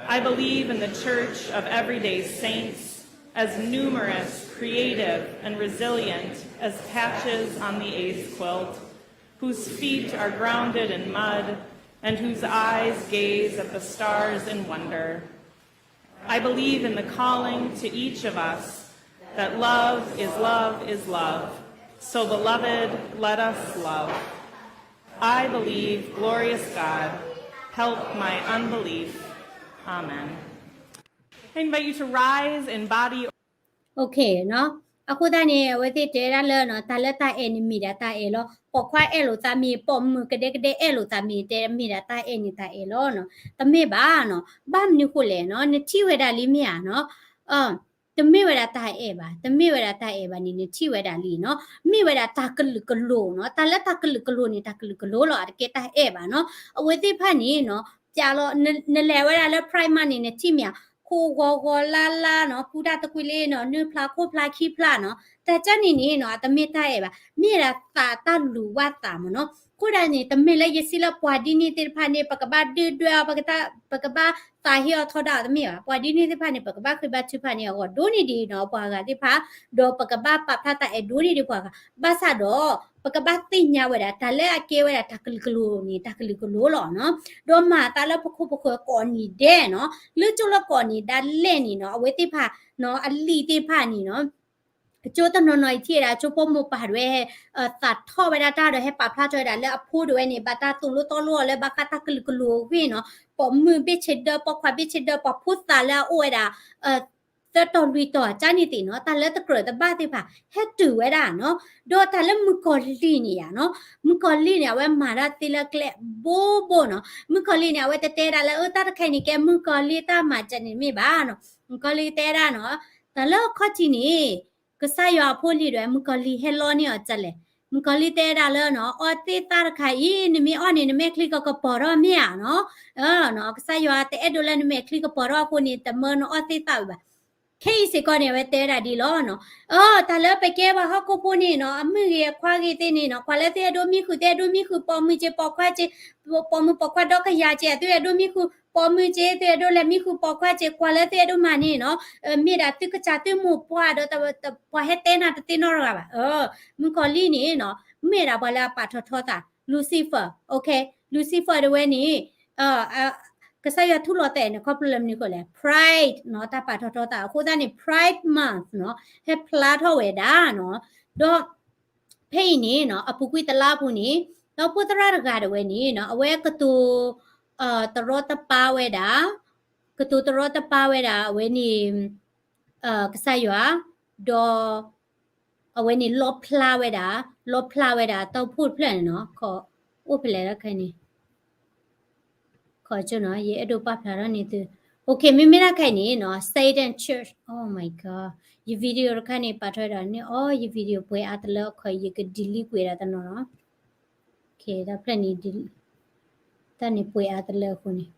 I believe in the Church of Everyday Saints, as numerous, creative, and resilient as patches on the eighth quilt, whose feet are grounded in mud and whose eyes gaze at the stars in wonder. I believe in the calling to each of us that love is love is love. So, beloved, let us love. I believe, glorious God, help my unbelief. Amen. I invite you to rise in body. Okay နီၤ. အဃိသတးန့ၣ် အဝဲသ့ၣ်တဲဒၣ်လၢနီၤ တၢ်လၢတၢ်အဲၣ်န့ၣ်မ့ၢ်ဒၣ်တၢ်အဲၣ်လီၤ. ပိာ်ခွါအဲၣ်လိာ်သးမ့ၢ် ပိာ်မုၣ်ကဒဲကဒဲအဲၣ်လိာ်သးမ့ၢ် တဲမ့ၢ်ဒၣ်တၢ်အဲၣ်န့ၣ်တၢ်အဲၣ်လီၤနီၤ. တမ့ၢ်ဘၣ်နီၤ. ဘၣ်မနုၤဃိလဲၣ်နီၤ နထံၣ်ဝဲဒၣ်လံမ့ၢ်ဧါနီၤ. တမ့ၢ်ဝဲဒၣ်တၢ်အဲၣ်ဘၣ်, တမ့ၢ်ဝဲဒၣ်တၢ်အဲၣ်ဘၣ်န့ၣ် နထံၣ်ဝဲဒၣ်လံနီၤ. မ့ၢ်ဝဲဒၣ်တၢ်ကလုာ်ကလိၤနီၤ. တၢ်လၢတၢ်ကလုာ်ကလိၤန့ၣ် တၢ်ကလုာ်ကလိၤလီၤ. အတကဲတၢ်အဲၣ်ဘၣ်နီၤ. အဝဲသ့ၣ်တဖၣ်န့ၣ်နီၤ ပျးလီၤ နလဲၤဝဲဒၣ်လၢ Primark န့ၣ် နထံၣ်မ့ၢ်ဧါ, ခိၣ်ဂီၤဂီၤလါလါနီၤ, ကူတၢ်သကွံာ်လံနီၤ, နုာ်ဖျါခိၣ်ဖျါခံဖျါနီၤ. တၢ်ကၢ်န့ၣ်န့ၣ်နီၤ အတမ့ၢ်တၢ်အဲၣ်ဘၣ်, မ့ၢ်ဒၣ်သးတၢ်လူၤဘၣ်သးမ့ၢ်နီၤ. အဃိဒၣ်န့ၣ် တမ့ၢ်လၢယစံးလၢပှၤဒ်န့ၣ်သ့ၣ်တဖၣ်န့ၣ် ပကဘၣ်ဒုၣ်ဒွဲၣ်အီၤ, ပကဘၣ် ပကဘၣ်သးဟ့အီၤထီဒါအီၤတမ့ၢ်ဘၣ်. ပှၤဒ်န့ၣ်သ့ၣ်တဖၣ်န့ၣ် ပကဘၣ်ဃ့ဘါထုကဖၣ်န့ၢ်အဂီၢ်ဒိၣ်န့ၢ်ဒံးနီၤ ပှၤဂၤသ့ၣ်တဖၣ်, ဒီးပကဘၣ်ပာ်ဖျါတၢ်အဲၣ်ဒိၣ်န့ၢ်ဒံးပှၤဂၤ. ဘၣ်ဆၣ်ဒီး ပကဘၣ်သ့ၣ်ညါဝဲဒၣ် တၢ်လၢအကဲဝဲဒၣ်တၢ်ကလုာ်ကလိၤန့ၣ် တၢ်ကလုာ်ကလိၤလီၤနီၤ. ဒီးမၤအသးလၢပခိၣ်ပဃၢၤကိးနံၤဒဲးနီၤ, လၢကၠိလၢကိးနံၤဒၣ်လဲာ်န့ၣ်နီၤ အဝဲသ့ၣ်တဖၣ်နီၤ အလံာ်သ့ၣ်တဖၣ်န့ၣ်နီၤ အကၠိတနီၤနီၤအံၤထံၣ်ဝဲဒၣ် ကၠိဖိမိၢ်ပၢ်ဒၣ်ဝဲ သးထီၣ်ဝဲဒၣ်တၢ်ဒီး ဟဲပာ်ဖျါထီၣ်ဝဲဒၣ်လၢအဖိဒၣ်ဝဲန့ၣ် ဘၣ်တၢ်သိၣ်လိသီလိအီၤလၢဘၣ်ဃးတၢ်ကလုာ်ကလိၤအဂ့ၢ်နီၤ. ပိာ်မုၣ်ဘ့ၣ်ဆ့ဒၢ ပိာ်ခွါဘ့ၣ်ဆ့ဒၢ ပှၤဖိသၣ်လၢအအိၣ်ဝဲဒၣ် သၢတီၤလွံၢ်တီၤကၢ်န့ၣ်သ့ၣ်နီၤ တၢ်လၢတကြၢးတဘၣ်သ့ၣ်တဖၣ် ဟဲတုၤဝဲဒၣ်နီၤ. ဒီးတၢ်လၢမုၣ်ကီၤလံၢ်န့ၣ်ယါနီၤ, မုၣ်ကီၤလံၢ်န့ၣ် အဝဲမၤတၢ်သ့လၢကျဲဘိဘိနီၤ. မုၣ်ကီၤလံၢ်န့ၣ် အဝဲတတဲဒၣ်လၢ အၢ တၢ်တခါအံၤန့ၣ် ကဲမုၣ်ကီၤလံၢ်တၢ်မၤစၢၤန့ၣ်မ့ၢ်ဘၣ်နီၤ. မုၣ်ကီၤလံၢ်တဲဒၣ်နီၤ, တၢ်လၢအခီၣ်ထံးန့ၣ် ကစၢ်ယွၤအဖိလံၤဒၣ်ဝဲ မုၣ်ကီၤလံၢ်ဟဲလီန့ၢ်အီၤဒ်လဲၣ်. မုၣ်ကီၤလံၢ်တဲဒၣ်လၢနီၤ အီသ့ၣ်သၣ်တခါအံၤ နမ့ၢ်အီၣ်န့ၣ် နမဲာ်ချံကကပီၤထီၣ်မ့ၢ်ဧါနီၤ. ကစၢ်ယွၤတအဲၣ်ဒိးလၢနမဲာ်ချံကကပီၤထီၣ်အဃိန့ၣ် တမၢနအီၣ်သ့ၣ်သၣ်ဝံၤဘၣ်. ခဲအံၤစ့ၢ်ကီးန့ၣ် အဝဲတဲဝဲဒၣ်ဒ်လီၤနီၤ. အၢ တၢ်လၢပကဲပှၤဟီၣ်ခိၣ်ဖိန့ၣ်နီၤ အမုၣ်ဂ့ၤအခွါဂ့ၤသ့ၣ်န့ၣ်နီၤ ကွၢ်လၢသုအဲၣ်ဒိးမံဃုာ် သုအဲၣ်ဒိးမံဃုာ် ပိာ်မုၣ်က့ၤပိာ်ခွါက့ၤ ပိာ်မုၣ်ပိာ်ခွါဒီကယၤက့ၤ သုအဲၣ်ဒိးမံဃုာ် ပိာ်မုၣ်က့ၤ သုအဲၣ်ဒိးလဲၤမံဃုာ်ပိာ်ခွါက့ၤ ကွၢ်လၢသုအဲၣ်ဒိးမၤန့ၣ်နီၤ. မ့ၢ်ဒၣ်သုကစၢ်သုမိၢ်ပှၢ်ဒီး ပှၤဟဲတဲနၤတသ့နီတဂၤဘၣ်. မုၣ်ကီၤလံၢ်န့ၣ်နီၤ မ့ၢ်ဒၣ်ပှၤလၢအပာ်ထီၣ်ထီသး Lucifer, okay, Lucifer တဝဲန့ၣ် ကစၢ်ယွၤထူလီၤသးန့ၣ် ခီဖျိလၢမနုၤဃိလဲၣ် pride နီၤ တၢ်ပာ်ထီၣ်ထီသးအဃိသတးန့ၣ် Pride Month နီၤ ဟဲဖျါထီၣ်ဝဲဒၣ်နီၤ. ဒီးဖဲအံၤန့ၣ်နီၤ အပူၤကွံာ်တလါအပူၤန့ၣ် ဒီးဖိသရၣ်တဂၤတဝဲန့ၣ်နီၤ အဝဲကတိၤ တရီတပါဝဲဒၣ် ကတိၤတရီတပါဝဲဒၣ် အဝဲန့ၣ် ကစၢ်ယွၤ ဒီး အဝဲန့ၣ်လီဖျါဝဲဒၣ် လီဖျါဝဲဒၣ်တၢ်အိၣ်ဖှိၣ်တဖျၢၣ်န့ၣ်နီၤ ခီ အိၣ်ဖဲလဲၣ်လၢခဲအံၤန့ၣ် ခီကၠိနီၤ ယအဲၣ်ဒိးပာ်ဖျါထီၣ်န့ၢ်သု okay မ့မ့ၢ်တၢ်ခဲအံၤန့ၣ်နီၤ Satan Church, oh my god ယ video တခါန့ၣ် ပာ်ထီၣ်ဝဲဒၣ်န့ၣ် အိ ယ video ပှဲၤအါတလၢအခီ ယက delete ကွံာ်ဒၣ်တနီၤနီၤ okay တၢ်ဖျၢၣ်န့ၣ် တၢ်န့ၣ်ပှဲၤအါတလၢအဃိန့ၣ်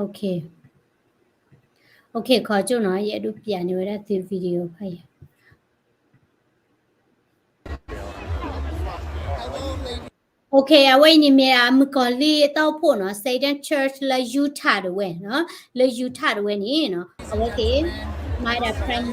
okay, okay ခီကၠိနီၤ ယအဲၣ်ဒိးပျးန့ၢ်ဝဲဒၣ်သု video ဖးယံၤ okay အဝဲအံၤန့ၣ်မ့ၢ်ဒၣ်မုၣ်ကီၤလံၢ်တၢ်အိၣ်ဖှိၣ်နီၤ Satan Church လၢ Utah တဝဲနီၤ လၢ Utah တဝဲန့ၣ်နီၤ အဝဲသ့ၣ် မၤဒၣ် prayer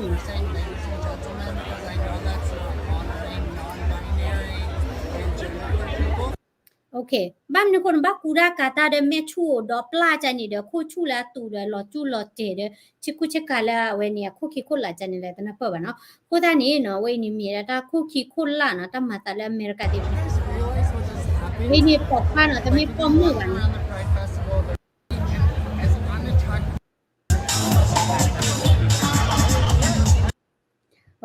okay ဘၣ်မနုၤအဃိန့ၣ် ဘၣ်ကူတၢ်ကၤတၢ်ဒီးမဲာ်ဆူၣ်အိၣ်ဒီးပျၢ်ကန့ၣ်ဒီး ခိၣ်ဆူၣ်လၢအတူၢ်ဒီးလီၤကူလီၤတဲာ်ဒီး ဆ့ကူဆ့ကၤလၢအဝဲန့ၣ် အခိၣ်ခံခိၣ်လာ်ကန့ၣ်လၢတနၢ်ပၢၢ်ဘၣ်နီၤ အဃိသတးန့ၣ်နီၤ အဝဲအံၤန့ၣ်မ့ၢ်ဒၣ်တၢ်ခိၣ်ခံခိၣ်လာ်နီၤ တၢ်မၤသးလၢအမဲရကၤသ့ၣ်တဖၣ် ဝဲန့ၣ်ပိာ်ခွါနီၤ တမ့ၢ်ပိာ်မုၣ်ဘၣ်နီၤ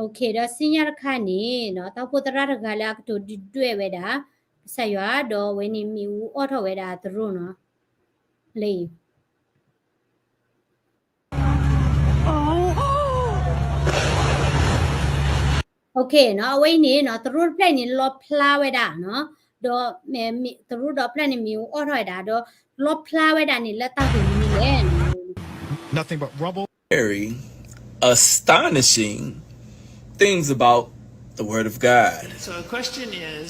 okay ဒီးစံၣ်ညီၣ်တခါန့ၣ်နီၤ တၢ်အိၣ်ဖှိၣ်သရၣ်တဂၤလၢအကတိၤဒုၣ်ဒွဲၣ်ဝဲဒၣ် ကစၢ်ယွၤ ဒီးအဝဲန့ၣ်မ့ၣ်အူအီၣ်ထီၣ်ဝဲဒၣ်အသရိာ်နီၤ လၢအံၤ okay နီၤ အဝဲအံၤန့ၣ်နီၤ သရိာ်တဖျၢၣ်န့ၣ် လီဖျါဝဲဒၣ်နီၤ ဒီး သရိာ်ဒီးဖျၢၣ်န့ၣ် မ့ၣ်အူအီၣ်ထီၣ်ဝဲဒၣ် ဒီးလီဖျါဝဲဒၣ်န့ၣ် လၢတၢ်ဂ့ၢ်မနုၤလဲၣ် very astonishing things about the word of God. So the question is,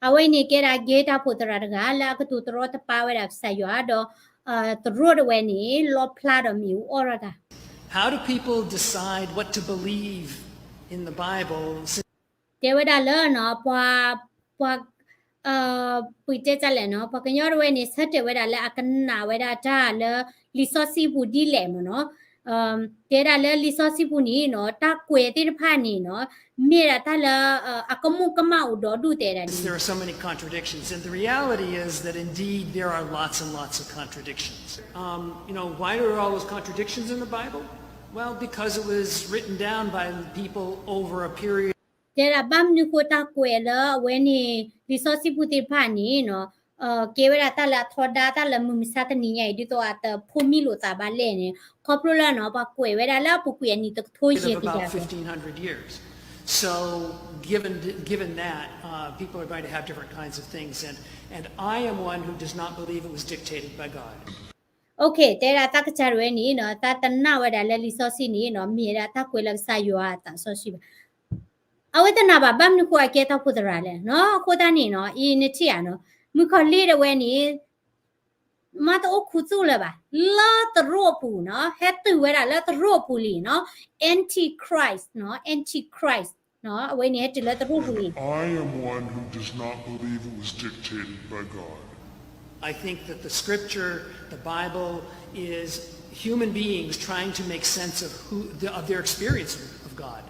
အဝဲအံၤန့ၣ်ကဲဒၣ် ကဲတၢ်ဖိသရၣ်တဂၤ လၢအကတိၤတရီတပါဝဲဒၣ်ကစၢ်ယွၤဒီး သရိာ်ဒၣ်ဝဲန့ၣ် လီဖျါဒီးမ့ၣ်အူအီၣ်ထီၣ်တၢ် How do people decide what to believe in the Bible? တဲဝဲဒၣ်လၢ ပှၤ ပှၤ ပတဲတၢ်လဲၣ်နီၤ ပှၤကညီတဝဲန့ၣ် ဆၢတဲာ်ဝဲဒၣ်လၢအကနၣ်ဝဲဒၣ်တၢ်လၢ လံာ်စီဆှံပူၤဒ်လဲၣ်မ့ၢ်နီၤ, တဲဒၣ်လၢလံာ်စီဆှံပူၤန့ၣ်နီၤ တၢ်ကွဲးသ့ၣ်တဖၣ်န့ၣ်နီၤ မ့ၢ်ဒၣ်တၢ်လၢ အကမူၣ်ကမၣ်အိၣ်ဒီဒူၣ်တဲဒၣ်န့ၣ် There are so many contradictions, and the reality is that indeed there are lots and lots of contradictions. Um, you know, why there are all those contradictions in the Bible? Well, because it was written down by people over a period တဲဒၣ်ဘၣ်မနုၤဃိတၢ်ကွဲးလၢအဝဲန့ၣ် လံာ်စီဆှံပူၤသ့ၣ်တဖၣ်န့ၣ်နီၤ ကဲဝဲဒၣ်တၢ်လၢအထီဒါ တၢ်လၢမုၢ်မဆါတနံၤညါအံၤ ဒ်သိးအတဖိးမံလိာ်သးဘၣ်လဲၣ်န့ၣ် ခီဖျိလၢနီၤ ပှၤကွဲးဝဲဒၣ်လၢအပူၤကွံာ်အနံၣ်တကထိယဲၢ်ကယၤ So, given, given that, uh, people are going to have different kinds of things, and, and I am one who does not believe it was dictated by God. Okay, တဲဒၣ်တၢ်ကစၢ်ဒၣ်ဝဲန့ၣ်နီၤ တၢ်တနာ်ဝဲဒၣ်လၢလံာ်စီဆှံန့ၣ်နီၤ မ့ၢ်ဒၣ်တၢ်ကွဲးလၢကစၢ်ယွၤအသးစီဆှံဘၣ်. အဝဲတနာ်ဘၣ် ဘၣ်မနုၤဃိအကဲတၢ်ဖိသရၣ်လဲၣ်နီၤ အဃိသတးန့ၣ်နီၤ အံၤနထံၣ်ဧါနီၤ မုၣ်ကီၤလံၢ်ဒၣ်ဝဲန့ၣ် မ့ၢ်တအိၣ်ခူသူၣ်လၢၤဘၣ် လၢသရိာ်ပူၤနီၤ ဟဲတုၤဝဲဒၣ်လၢသရိာ်ပူၤလံနီၤ Antichrist နီၤ Antichrist နီၤ အဝဲန့ၣ်ဟဲတုၤလၢသရိာ်ပူၤလံ I am one who does not believe it was dictated by God. I think that the scripture, the Bible, is human beings trying to make sense of who, of their experience of God.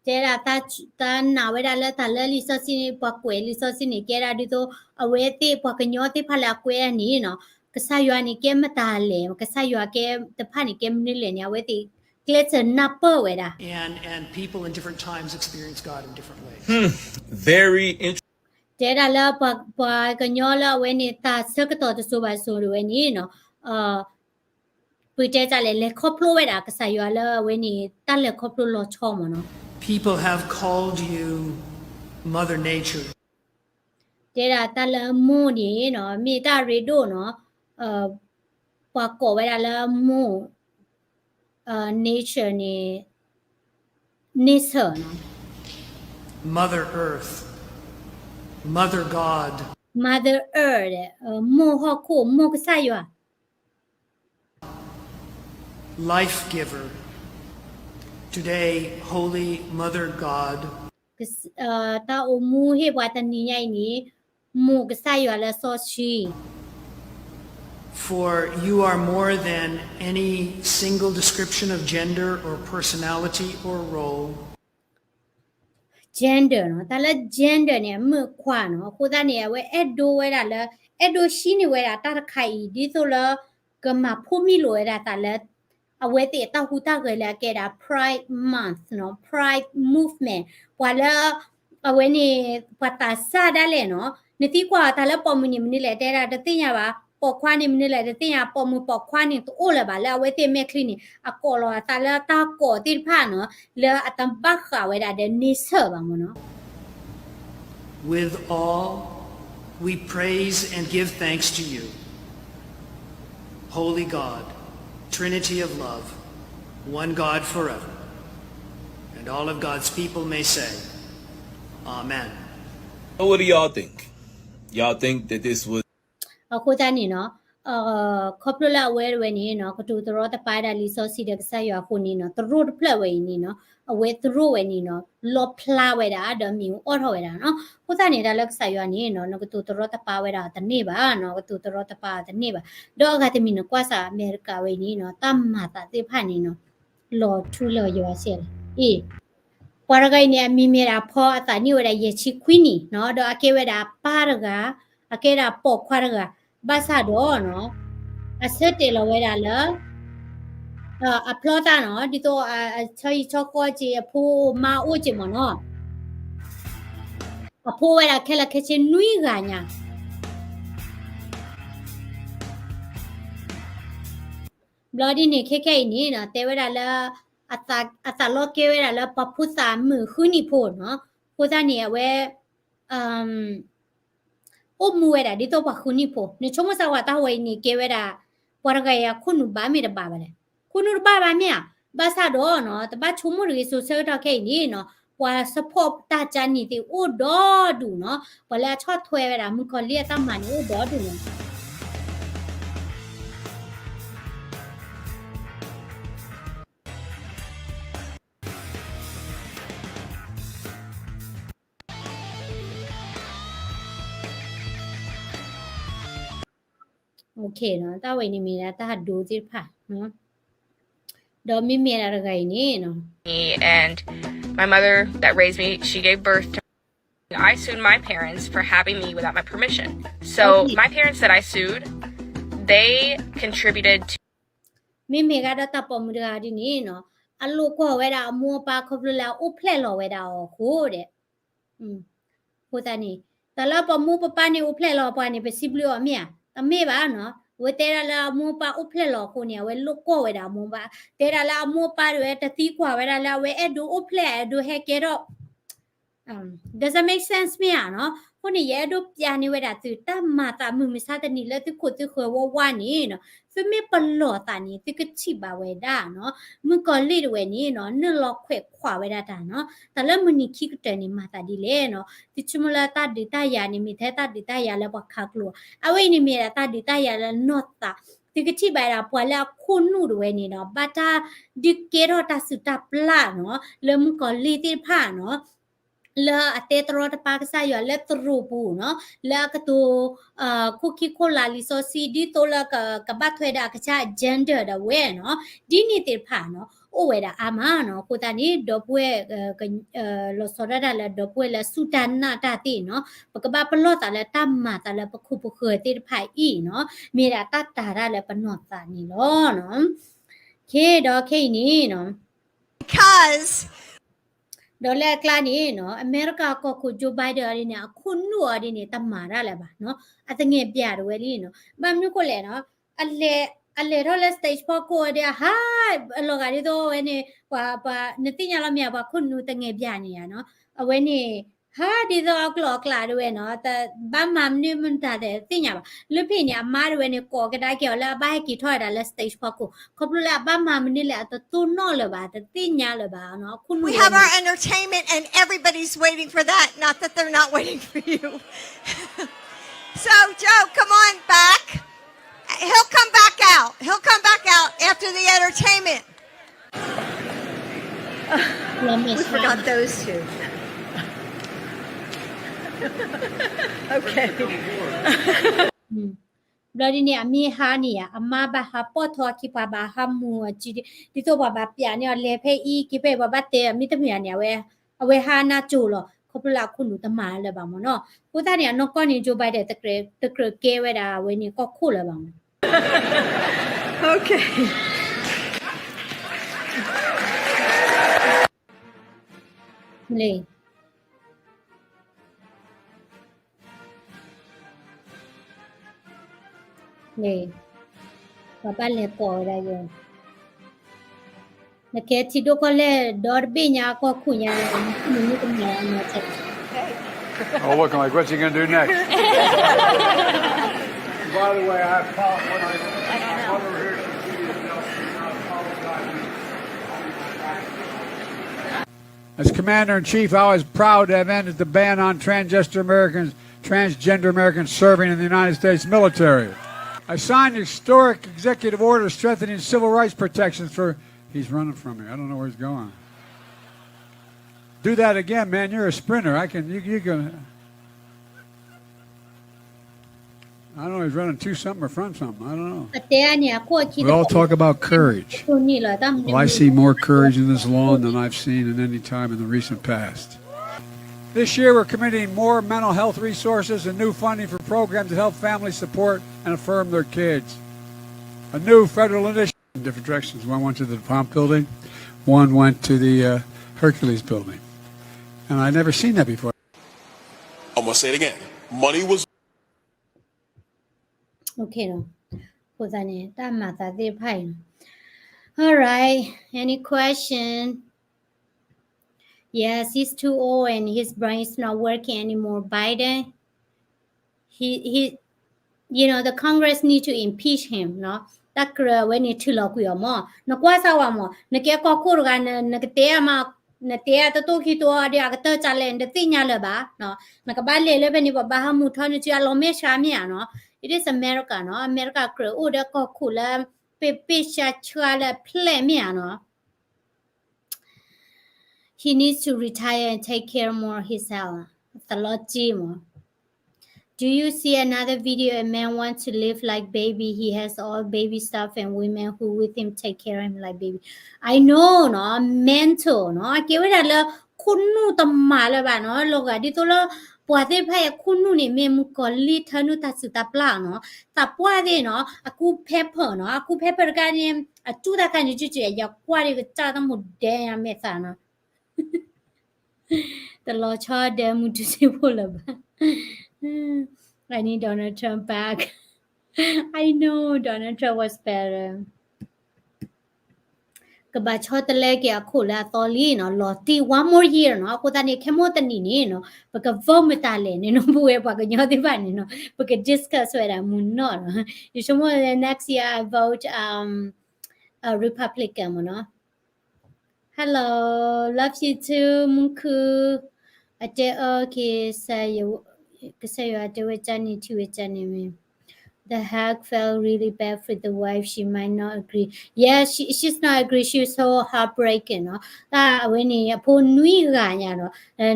တဲဒၣ်တၢ်နာ်ဝဲဒၣ်လၢတၢ်လၢလံာ်စီဆှံန့ၣ် ပှၤကွဲးလံာ်စီဆှံန့ၣ် ကဲဒၣ်ဒ်သိး အဝဲသ့ၣ်ပှၤကညီသ့ၣ်တဖၣ်လၢအကွဲးဒၣ်န့ၣ်နီၤ ကစၢ်ယွၤန့ၣ်ကဲမတၤလဲၣ် ကစၢ်ယွၤကဲတဖၣ်န့ၣ် ကဲမနုၤလဲၣ်န့ၣ် အဝဲသ့ၣ်ကျဲးစၢးနၢ်ပၢၢ်ဝဲဒၣ် And, and people in different times experience God in different ways. Very interesting. တဲဒၣ်လၢပှၤကညီလၢအဝဲန့ၣ် တၢ်ဆၢကတီၢ်တစိၤဘၣ်တစိၤဒၣ်ဝဲန့ၣ်နီၤ ပတဲတၢ်လဲၣ် လဲၤခီဖျိဝဲဒၣ်ကစၢ်ယွၤလၢအဝဲန့ၣ် တၢ်လဲၤခီဖျိလီၤဆီမ့ၢ်နီၤ People have called you Mother Nature. တဲဒၣ်တၢ်လၢမိၢ်န့ၣ်နီၤ မ့ၢ်တၢ်ရ့ဒိၣ်နီၤ ပှၤကိးဝဲဒၣ်လၢမိၢ် nature န့ၣ် nature နီၤ Mother Earth, Mother God. Mother Earth မိၢ်ဟီၣ်ခိၣ် မိၢ်ကစၢ်ယွၤ Life giver. Today, Holy Mother God. တၢ်အိၣ်မူဟ့ၣ်ပှၤတနံၤညါအံၤန့ၣ် မိၢ်ကစၢ်ယွၤလၢစီဆှံ For you are more than any single description of gender or personality or role. Gender နီၤ တၢ်လၢ gender န့ၣ် အမုၣ်အခွါနီၤ အဃိသတးန့ၣ် အဝဲအဲၣ်ဒိးဝဲဒၣ်လၢ အဲၣ်ဒိးဟံးန့ၢ်ဝဲဒၣ်တၢ်တခါအံၤ ဒ်သိးလၢ ကမၤဖိးမံလိာ်ဝဲဒၣ်သးလၢ အဝဲသ့ၣ်အတၢ်ဟူးတၢ်ဂဲၤလၢအကဲဒၣ် Pride Month နီၤ Pride Movement ပှၤလၢ အဝဲန့ၣ် ပှၤသးစၢ်ဒၣ်လဲာ်နီၤ နသံကွၢ်အီၤတၢ်လၢပိာ်မုၣ်န့ၣ်မနုၤလဲၣ် တဲဒၣ်တသ့ၣ်ညါဘၣ် ပိာ်ခွါန့ၣ်မနုၤလဲၣ် တသ့ၣ်ညါ ပိာ်မုၣ်ပိာ်ခွါန့ၣ်တအိၣ်လၢၤဘၣ် လၢအဝဲသ့ၣ်မဲာ်ချံန့ၣ် အကိးလီၤအသးလၢတၢ်ကိးသ့ၣ်တဖၣ်နီၤ လၢအတဘၣ်ဃးဝဲဒၣ်ဒီး nature ဘၣ်မ့ၢ်နီၤ With all, we praise and give thanks to you, Holy God, Trinity of love, one God forever. And all of God's people may say, Amen. So what do y'all think? Y'all think that this was အဃိသတးန့ၣ်နီၤ ခီဖျိလၢအဝဲဝဲန့ၣ်နီၤ ကတိၤတရီတပါဒၣ်လံာ်စီဆှံဒီးကစၢ်ယွၤအဃိန့ၣ်နီၤ သရိာ်တဖျၢၣ်ဝဲအံၤန့ၣ်နီၤ အဝဲသရိာ်ဝဲန့ၣ်နီၤ လီဖျါဝဲဒၣ် ဒီးမ့ၣ်အူအီၣ်ထီၣ်ဝဲဒၣ်နီၤ အဃိသတးန့ၣ် တၢ်လၢကစၢ်ယွၤန့ၣ်နီၤ နကတိၤတရီတပါဝဲဒၣ်တန့ၢ်ဘၣ်နီၤ ကတိၤတရီတပါတန့ၢ်ဘၣ် ဒီးအဂၤတမံၤန့ၣ် ကွၢ်စးအမဲရကၤဝဲန့ၣ်နီၤ တၢ်မၤသးသ့ၣ်တဖၣ်န့ၣ်နီၤ လီၤထူလီၤယိာ်စဲးလီၤ အ့ၣ် ပှၤတဂၤအံၤန့ၣ် အမံၤမ့ၢ်ဒၣ်ဖီအသးနံၣ်ဝဲဒၣ်ယဲၢ်ဆံခွံနံၣ်နီၤ ဒီးအကဲဝဲဒၣ်ပၢ်တဂၤ အကဲဒၣ်ပိာ်ခွါတဂၤ ဘၣ်ဆၣ်ဒီးနီၤ အဆၢတဲာ်လီၤဝဲဒၣ်လၢ အဖျီသးနီၤ ဒ်သိးအဆီဟံၣ်ဆီဃီက့ၤ အဖိမါအိၣ်က့ၤမ့ၢ်နီၤ အဖိဝဲဒၣ်ခဲလၢာ်ခဲဆ့နွံဂၤညါ ဘျီဒ်န့ၣ် ခဲခဲအံၤန့ၣ်နီၤ တဲဝဲဒၣ်လၢ အသးလီကဲဝဲဒၣ်လၢပှၤဖိသၣ်မုၣ်ဃုနံၣ်ဖိနီၤ အဃိသတးန့ၣ် အဝဲ အိၣ်မူဝဲဒၣ်ဒ်သိးပှၤဃုနံၣ်ဖိ နဆိကမိၣ်စၢ်ဝဲတၢ်ဝဲအံၤန့ၣ် ကဲဝဲဒၣ် ပှၤတဂၤအံၤအခိၣ်နူာ်ဘၣ်မ့ၢ်တဘၣ်ဘၣ်လဲၣ် ခိၣ်နူာ်တဘၣ်ဘၣ်မ့ၢ်ဧါ ဘၣ်ဆၣ်ဒီးနီၤ တဘၣ်ဆိကမိၣ်တဂ့ၤ စိၤဆၢကတီၢ်ခဲအံၤန့ၣ်နီၤ ပှၤ support တၢ်ကၢနံၣ်သ့ၣ်အိၣ်ဒီဒူၣ်နီၤ, ပှၤလၢအဆီၣ်ထွဲဝဲဒၣ် မုၣ်ကီၤလံၢ်အတၢ်မၤန့ၣ်အိၣ်ဒီဒူၣ်နီၤ. Okay နီၤ, တၢ်ဝဲန့ၣ်မ့ၢ်ဒၣ်တၢ်ဒိသ့ၣ်တဖၣ်နီၤ, ဒီးမ့မ့ၢ်ဒၣ်တဂၤအံၤန့ၣ်နီၤ, and my mother that raised me, she gave birth to, I sued my parents for having me without my permission. So my parents that I sued, they contributed to မ့မ့ၢ်ဂ့ၤဒီးတၢ်ပိာ်မုၣ်တဂၤဒ်န့ၣ်နီၤ, အလိာ်ကွီၢ်ဝဲဒၣ်အမိၢ်အပၢ်ခီဖျိလၢအအိၣ်ဖျဲၣ်လီၤဝဲဒၣ်အီၤအဃိဒီး အဃိသတးန့ၣ် တၢ်လၢပမိၢ်ပပၢ်န့ၣ်အိၣ်ဖျဲၣ်လီၤပှၤန့ၣ် ပစံးဘျုးအီၤမ့ၢ်ဧါ, တမ့ၢ်ဘၣ်နီၤ. အဝဲတဲဒၣ်လၢအမိၢ်ပၢ်အိၣ်ဖျဲၣ်လီၤအဃိန့ၣ် အဝဲလိာ်ကွီၢ်ဝဲဒၣ်အမိၢ်ပၢ်, တဲဒၣ်လၢအမိၢ်ပၢ်ဒၣ်ဝဲတသံကွၢ်ဝဲဒၣ်လၢအဝဲအဲၣ်ဒိးအိၣ်ဖျဲၣ် အဲၣ်ဒိးဟဲကဲထီၣ် doesn't make sense မ့ၢ်ဧါနီၤ. အဃိန့ၣ် ယအဲၣ်ဒိးပျးန့ၢ်ဝဲဒၣ်သု တၢ်မၤသးမုၢ်မဆါတနံၤလၢသုခိၣ်သုဃၢၤဝဲဝါန့ၣ်နီၤ, သုမ့ၢ်ပလီၢ်သးန့ၣ် သုကထံၣ်ဘၣ်ဝဲဒၣ်နီၤ. မုၣ်ကီၤလံၢ်တဝဲန့ၣ်နီၤ နုာ်လီၤခွဲးခွါဝဲဒၣ်တၢ်နီၤ, တၢ်လၢမုၢ်နံၤခံကတၢၢ်န့ၣ် မၤသးဒ်လဲၣ်နီၤ. သုဆိကမိၣ်လၢတၢ်ဒုးတၢ်ယၤန့ၣ် မ့ၢ်ထဲတၢ်ဒုးတၢ်ယၤလၢပှၤခးကျိၤ, အဝဲအံၤန့ၣ်မ့ၢ်ဒၣ်တၢ်ဒုးတၢ်ယၤလၢနီၢ်သး, သုကထံၣ်ဘၣ်ဝဲဒၣ်ပှၤလၢအခိၣ်နူာ်တဝဲန့ၣ်နီၤ ဘၣ်တၢ်ဒုးကဲထီၣ်တၢ်စုၣ်တၢ်ပျၢ်နီၤ လၢမုၣ်ကီၤလံၢ်သ့ၣ်တဖၣ်နီၤ လၢအတဲတရီတပါကစၢ်ယွၤလၢသရိာ်ပူၤနီၤ, လၢအကတိၤ ခိၣ်ခံခိၣ်လၤလံာ်စီဆှံ ဒ်သိးလၢကဘၣ်ထွဲဒၣ်အကစၢ် gender ဒၣ်ဝဲနီၤ, ဒ်န့ၣ်သ့ၣ်တဖၣ်နီၤ အိၣ်ဝဲဒၣ်အါမးနီၤ. အဃိသတးန့ၣ် ဒီပုၢ်ဝဲၢ် လီၤဆီဒၣ်တၢ်လၢဒီပုၢ်ဝဲၢ်လၢစူၢ်တၢ်နာ်တၢ်သ့ၣ်နီၤ, ပကဘၣ်ပလီၢ်သးလၢတၢ်မၤသးလၢပခိၣ်ပဃၢၤသ့ၣ်တဖၣ်အံၤနီၤ, မ့ၢ်ဒၣ်တၢ်တာ်တၢ်လၢပနီၢ်သးန့ၣ်လီၤ. ခဲဒီးခဲအံၤန့ၣ်နီၤ because ဒီးလၢအကျါန့ၣ်နီၤ အမဲရကၤကီၢ်ခိၣ် Joe Biden အီၤဒ်န့ၣ် အခိၣ်နူာ်အီၤဒ်န့ၣ် တမၤတၢ်လၢၤဘၣ်နီၤ, အသငဲၣ်ပၠးတဝဲလံနီၤ. ဘၣ်မနုၤဃိလဲၣ်နီၤ, အလဲၤထီၣ်လၢ stage ဖီခိၣ်အီၤဒ်အဟး အလီၤဂာ်ဒ်သိးအဝဲန့ၣ် ပှၤ ပှၤ နသ့ၣ်ညါလီၤမ့ၢ်ဧါ ပှၤခိၣ်နူာ်သငဲၣ်ပၠးန့ၣ်ဧါနီၤ, အဝဲန့ၣ် ဟးဒ်သိးအကျိၤအကျဲတဝဲနီၤ, ဘၣ်မၤမနုၤမတၤသ့ၣ်ညါဘၣ်. လၢဖဲန့ၣ် အမါတဝဲန့ၣ် ကိးကဒါက့ၤအီၤလၢအဘၣ်ဟဲက့ၤထီၣ်ဝဲဒၣ်လၢ stage ဖီခိၣ်, ခီဖျိလၢအဘၣ်မၤမနုၤလဲၣ် အတတိၢ်နီၣ်လၢၤဘၣ်, တသ့ၣ်ညါလၢၤဘၣ်နီၤ, အခိၣ်နူာ် We have our entertainment and everybody's waiting for that. Not that they're not waiting for you. So, Joe, come on back. He'll come back out. He'll come back out after the entertainment. We forgot those two. Okay. ဘျီဒ်န့ၣ် အမ့ၢ်ဟါန့ၣ်ဧါ, အမါဘၣ်ဟးပိာ်ထီၣ်အခံ ပှၤဘၣ်ဟးမူအစု, ဒ်သိးပှၤဘၣ်ပျးန့ၢ်အီၤလဲၤဖဲအံၤက့ၤဖဲအံၤ ပှၤဘၣ်တဲအမ့ၢ်တမ့ၢ်ဧါန့ၣ် အဝဲ အဝဲဟးနၢ်ကၠိလီၤ, ခီဖျိလၢအခိၣ်နူာ်တမၤလၢၤဘၣ်မ့ၢ်နီၤ. အဃိသတးန့ၣ် အနီၢ်ကီၢ်န့ၣ် Joe Biden တကြၢးကဲဝဲဒၣ်အဝဲန့ၣ်ကီၢ်ခိၣ်လၢၤဘၣ်မ့ၢ် Okay. လံ န့ၣ် ပှၤဘၣ်လဲၤကိးဝဲဒၣ်ယဲ, နကဲထံဒိၣ်ကီၢ်လဲၢ် ဒီတဘ့ၣ်ညါကီၢ်ခိၣ်ညါလၢ မ့ၢ်တမ့ၢ်အနီၢ်ဆဲး Oh, look, I'm like, what's he gonna do next? By the way, I apologize. My mother here, she didn't know. I apologize. As Commander in Chief, I was proud to have ended the ban on transgender Americans, transgender Americans serving in the United States military. I signed a historic executive order strengthening civil rights protections for, he's running from me. I don't know where he's going. Do that again, man. You're a sprinter. I can, you, you can. I don't know, he's running to something or from something. I don't know. We all talk about courage. Well, I see more courage in this lawn than I've seen in any time in the recent past. This year, we're committing more mental health resources and new funding for programs that help families support and affirm their kids. A new federal initiative in different directions. One went to the DuPont building, one went to the uh, Hercules building. And I'd never seen that before. I'm gonna say it again. Money was Okay နီၤ, အဃိသတးန့ၣ် တၢ်မၤသးသ့ၣ်တဖၣ်အံၤနီၤ. All right, any question? Yes, he's too old and his brain is not working anymore. Biden, he, he, you know, the Congress need to impeach him နီၤ. တၢ်ကြၢးအဝဲန့ၣ်ထုးလီၤကွံာ်အီၤမး. နကွၢ်စၢ်ဝဲမး, နကဲကီၢ်ခိၣ်တဂၤ နကတဲအမး နတဲအတတိၢ်ခံတိၢ်အီၤဒီး အကတၢၢ်ကလဲၣ် နတသ့ၣ်ညါလၢၤဘၣ်နီၤ. နကဘၣ်လဲၤလၢဖဲန့ၣ် ပှၤဘၣ်ဟးမူထီၣ်နစုအလီၤမဲာ်ဆှးမ့ၢ်ဧါနီၤ. It is America နီၤ, အမဲရကၤကြၢးအိၣ်ဒီး ကီၢ်ခိၣ်လၢ ပ့ၢ်ပ့ၢ်ဆှါဆှါလၢအဖျဲၣ်မ့ၢ်ဧါနီၤ. He needs to retire and take care more his health. သလီၤက့မး. Do you see another video? A man wants to live like baby. He has all baby stuff and women who with him take care of him like baby. I know နီၤ, mental နီၤ, အကဲဝဲဒၣ်လၢ ခိၣ်နူာ်တမၤလၢၤဘၣ်နီၤ. လီၤဂာ်ဒ်သိးလၢ ပှၤသ့ၣ်တဖၣ်အံၤ အခိၣ်နူာ်န့ၣ် မ့ၢ်မုၢ်ကီၤလံၢ်ထၢနုာ်တၢ်စုၣ်တၢ်ပျၢ်နီၤ. သးပှၢ်သ့ၣ်နီၤ, အကူ pamper နီၤ, အကူ pamper တခါန့ၣ် အတူၢ်တၢ်ခါန့ၣ် ကၠူကၠူ ယကွၢ်ဒီးကစၢ်တၢ်မိၣ်ဒဲညါမဲာ်သၣ်နီၤ. တလီၤဆီဒဲမူတူစ့ဖိလၢၤဘၣ်. I need Donald Trump back. I know Donald Trump was better. ကဘၣ်ဆီတလဲက့ၤအခိၣ်လၢအသီလံနီၤ, လီၤတံၢ် one more year နီၤ. အဃိသတးန့ၣ် ခဲမိၢ်တနံၤန့ၣ်နီၤ ပက vote မတၤလဲၣ်န့ၣ်နီၤ, ပဝဲပှၤကညီသ့ၣ်တဖၣ်န့ၣ်နီၤ ပက discuss ဝဲဒၣ်မုၢ်နီၢ်နီၤ. ယဆိကမိၣ် next year I vote um Republican မ့ၢ်နီၤ. Hello, love you too မုၢ်ခု, အတဲအၢက့ၤ ကစၢ်ယွၤတဲဝဲကန့ၣ် ထံၣ်ဝဲကန့ၣ်မ့ၢ် the hag felt really bad for the wife, she might not agree. Yeah, she, she's not agree, she's so heartbroken နီၤ. တၢ်အဝဲန့ၣ် အဖိနွံဂၤညါဒီး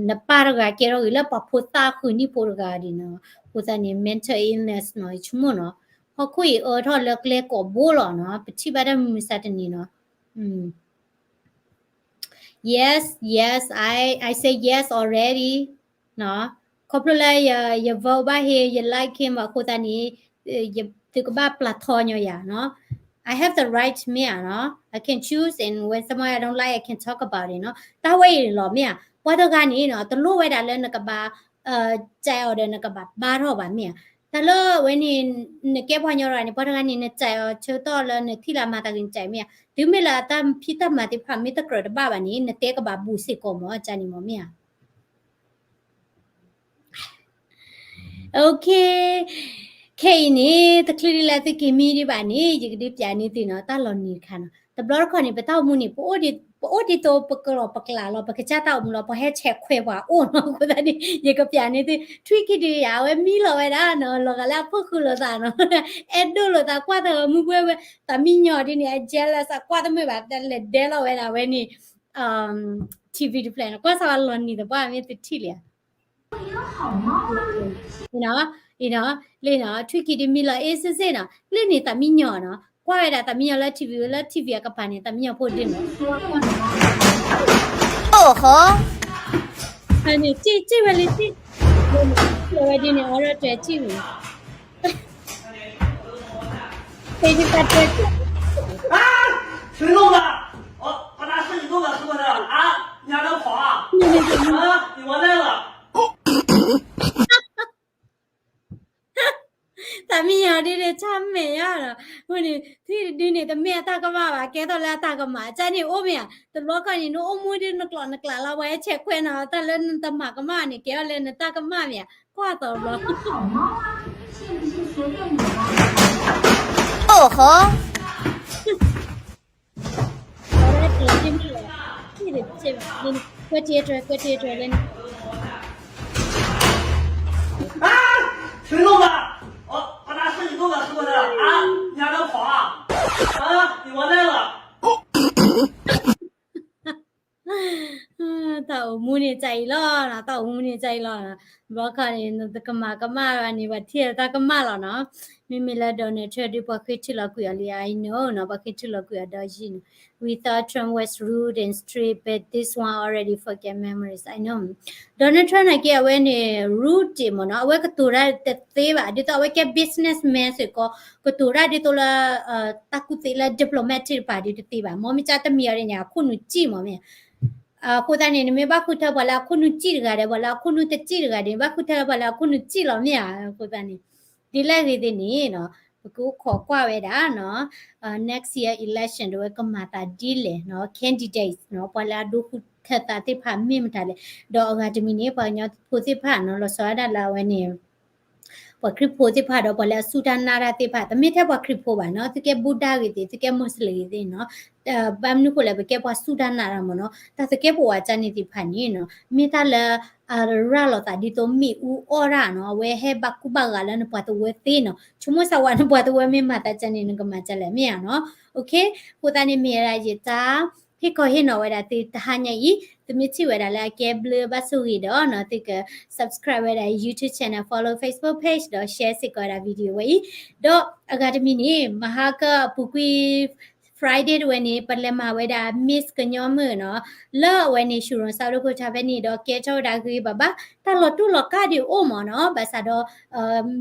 နပၢ်တဂၤကဲထီၣ်ဂ့ၤလၢပှၤဖိသၣ်ဃုနံၣ်ဖိတဂၤဒ်နီၤ, အဃိသတးန့ၣ် mental illness နီၤ, ယဆိကမိၣ်နီၤ, ဟီၣ်ခိၣ်အံၤအၢထီၣ်လၢကျဲကိးဘိလီၤနီၤ, ပထံၣ်ဘၣ်တၢ်မုၢ်မဆါတနံၤနီၤ. Yes, yes, I, I say yes already နီၤ, ခီဖျိလၢယ vote ဘၣ်ဟ့ ယ like him ဘၣ်အဃိသတးန့ၣ် သုကဘၣ်ပျၢ်ထီညီယၤနီၤ. I have the right မ့ၢ်ဧါနီၤ, I can choose and when someone I don't like I can talk about it နီၤ. တၢ်ဝဲအံၤလီၤမ့ၢ်ဧါ, ပှၤတဂၤန့ၣ်နီၤ တလိၣ်ဝဲဒၣ်လၢနကဘၣ် ကြိုက်အီၤဒီးနကဘၣ်ဘါထီၣ်ဘၣ်မ့ၢ်ဧါ. တၢ်လၢဝဲန့ၣ် နကဲပှၤကညီတဂၤန့ၣ် ပှၤတဂၤန့ၣ် နကြိုက်အီၤဆၢကတီၢ်လၢနထံၣ်လၢအမၤတၢ်ဂ့ၤနကြိုက်မ့ၢ်ဧါ, တုၤမ့ၢ်လၢအတၢ်ဖံးတၢ်မၤသ့ၣ်တဖၣ်မ့ၢ်တကြၢးတဘၣ်ဘၣ်န့ၣ် နတဲကဘၣ်ဘူးစ့ၢ်ကီးမ့ၢ် ကန့ၣ်မ့ၢ်မ့ၢ်ဧါ. Okay, ခဲအံၤန့ၣ် တချုးဒ်လၢသုက့ၤမံဒံးဘၣ်န့ၣ် ယကဒုးပျးန့ၢ်သုနီၤ တၢ်လီၤနံၤတခါနီၤ. တဘျီတခီၣ်န့ၣ် ပတၢ်အိၣ်မူန့ၣ် ပအိၣ်ဒ်သိး ပကလီၤပကျးလီၤ ပကစၢ်တၢ်အိၣ်မူလီၤ ပှၤဟဲဆဲးခွဲးပှၤအိၣ်နီၤ. အဃိသတးန့ၣ် ယကပျးန့ၢ်သု ထွံၣ်ခံဒုယၤ အဝဲမံလီၤဝဲဒၣ်နီၤ လီၤဂာ်လၢအဖီၣ်ဃုာ်လိာ်သးနီၤ အဲၣ်ဒိၣ်လိာ်သး ကွၢ်သးမုၢ်ဘှဲဝဲ သးမံညီၤဒ်န့ၣ် အ jealous အကွၢ်တမုာ်ဘၣ် လဲၤဒဲလီၤဝဲဒၣ်ဝဲန့ၣ် TV တဖျၢၣ်နီၤ ကွၢ်စးဝဲလီၤနံၤသပှၢ်မ့ၢ်သုထံၣ်လံဧါ. အံၤနီၤ အံၤနီၤ လၢနီၤ ထွံၣ်ခံဒုမံလီၤအ့စ့ၢ်စ့ၢ်နီၤ လၢန့ၣ်သးမံညီၤနီၤ ကွၢ်ဝဲဒၣ်သးမံညီၤလၢ TV လၢ TV အကပၤန့ၣ် သးမံညီၤဖိဒ်န့ၣ် အိၣ်ဃီ န့ၣ် စ့ၢ်စ့ၢ်ဝဲလၢစ့ၢ် ဝဲဒ်န့ၣ် အီရၢတြဲၤစ့ၢ်ဝဲ သ့ၣ်တဖၣ်တဲ 谁弄的？哦，把他自己弄的，是不是？啊，你还能跑啊？啊，你完蛋了！ သးမံညီၤဒ်န့ၣ် ဆၣ်မဲာ်ယါလီၤ. အဃိန့ၣ် ထွံၣ်တဒုန့ၣ် တမ့ၢ်အတၢ်ကမၣ်ဘၣ် ကဲထီၣ်လၢအတၢ်ကမၣ် ကန့ၣ်အိၣ်မ့ၢ်ဧါ. တဘျီခီန့ၣ် နအိၣ်မူဒ်နကျိးနကျးလီၤ ပှၤဟဲဆဲးခွဲးနၤ တၢ်လၢနတမၤကမၣ်န့ၣ် ကဲထီၣ်လၢနတၢ်ကမၣ်မ့ၢ်ဧါ. ကွၢ်သိးဘျီ အိၣ်ဃီ ကွဲတ့တြဲ ကွဲတ့တြဲလၢန့ၣ် 谁弄的？哦，把他自己弄的，是不是？啊，你还能跑啊？啊，你完蛋了！ တၢ်အိၣ်မူန့ၣ်တၢ်အံၤလီၤနီၤ တၢ်အိၣ်မူန့ၣ်တၢ်အံၤလီၤနီၤ ဘျီခီန့ၣ် နတကမၣ်ကမၣ်ဘၣ်န့ၣ် ပှၤထံၣ်လၢတၢ်ကမၣ်လီၤနီၤ မ့မ့ၢ်လၢ Donald Trump ဒ် ပှၤဃ့ထုးလီၤကွံာ်အီၤလံ I know နီၤ ပှၤဃ့ထုးလီၤကွံာ်အီၤဒီးယံၤနီၤ We thought Trump was rude and strict, but this one already forget memories. I know. Donald Trump နာ်က့ အဝဲန့ၣ် rude တ့ၢ်မ့ၢ်နီၤ အဝဲကတိၤတၢ်တသ့ဘၣ် ဒ်သိးအဝဲကဲ businessman စ့ၢ်ကီး ကတိၤတၢ်ဒ်သိးလၢ တၢ်ကူၣ်သ့လၢ diplomatic တဖၣ်ဒ်တသ့ဘၣ် မ့မ့ၢ်ကတမံၤအီၤဒ်န့ၣ် အခိၣ်နူာ်စံၣ်မ့ၢ်မ့ၢ် အဃိသတးန့ၣ် နမ့ၢ်ဘၣ်ဃုထၢပှၤလၢအခိၣ်နူာ်စံၣ်တဂၤဒီး ပှၤလၢအခိၣ်နူာ်တစံၣ်တဂၤဒီး နဘၣ်ဃုထၢပှၤလၢအခိၣ်နူာ်စံၣ်လီၤမ့ၢ်ဧါ. အဃိသတးန့ၣ် ဒ်လဲၣ်ဂ့ၤသ့ၣ်န့ၣ်နီၤ ပကအိၣ်ခိးကွၢ်ဝဲဒၣ်နီၤ next year election ဒီးဝဲကမၤသးဒ်လဲၣ်နီၤ candidates နီၤ ပှၤလၢအဒိဃုထၢသးသ့ၣ်တဖၣ်မ့ၢ်မတၤလဲၣ် ဒီးအဂၤတမံၤန့ၣ် ပှၤကညီဖိသ့ၣ်တဖၣ်နီၤ လီၤဆီဒၣ်တၢ်လၢအဝဲန့ၣ် ပှၤခရံာ်ဖိသ့ၣ်တဖၣ်ဒီး ပှၤလၢအစူၢ်တၢ်နာ်တၢ်သ့ၣ်တဖၣ် တမ့ၢ်ထဲပှၤခရံာ်ဖိဘၣ်နီၤ, သုကဲဘူၣ်ဒၣ်ဂ့ၤသ့ၣ် သုကဲမူးစလ့ၣ်ဂ့ၤသ့ၣ်နီၤ, ဘၣ်မနုၤဃိလဲၣ် ပကဲပှၤစူၢ်တၢ်နာ်တၢ်မ့ၢ်နီၤ, တၢ်သုကဲပဝးကၢ်န့ၣ်သ့ၣ်တဖၣ်န့ၣ်နီၤ မ့ၢ်တၢ်လၢ အရၤလီၤသးဒ်သိးမ့ၣ်အူအီၣ်တၢ်နီၤ, အဝဲဟဲဘၣ်ကူဘၣ်ဂာ်လၢနပှၤတဝၢသ့နီၤ, ဆိကမိၣ်စၢ်ဝဲနပှၤတဝၢမ့ၢ်မၤသးကၢ်န့ၣ် နကမၤကၢ်လဲၣ် မ့ၢ်ဧါနီၤ. အဃိသတးန့ၣ်မ့ၢ်ဝဲဒၣ်ယတၢ် ဟ့ၣ်ခီဟ့ၣ်နီၤဝဲဒၣ်သုတဟါညါအံၤ, သုမ့ၢ်ထံၣ်ဝဲဒၣ်လၢအကဲဘျုးဘၣ်ဆိၣ်ဂ့ၤဒီးနီၤ သုက subscribe ဝဲဒၣ် YouTube channel, follow Facebook page ဒီး share စ့ၢ်ကီးဝဲဒၣ် video ဝဲအံၤ, ဒီးအဂၤတမံၤန့ၣ် မဟါကအပူၤကွံာ် Friday တဝဲန့ၣ် ပလဲၤမၤဝဲဒၣ် Miss ကညီမုၣ်နီၤ, လၢအဝဲန့ၣ် ရှုံရိၣ်စၢ်ဒိၣ်ခိၣ်ထါဖဲန့ၣ်ဒီး ကဲထီၣ်ဝဲဒၣ်ဂ့ၤဂ့ၤဘၣ်ဘၣ်, တၢ်လီၤတူာ်လီၤကာ်ဒံးအိၣ်မ့ၢ်နီၤ, ဘၣ်ဆၣ်ဒီး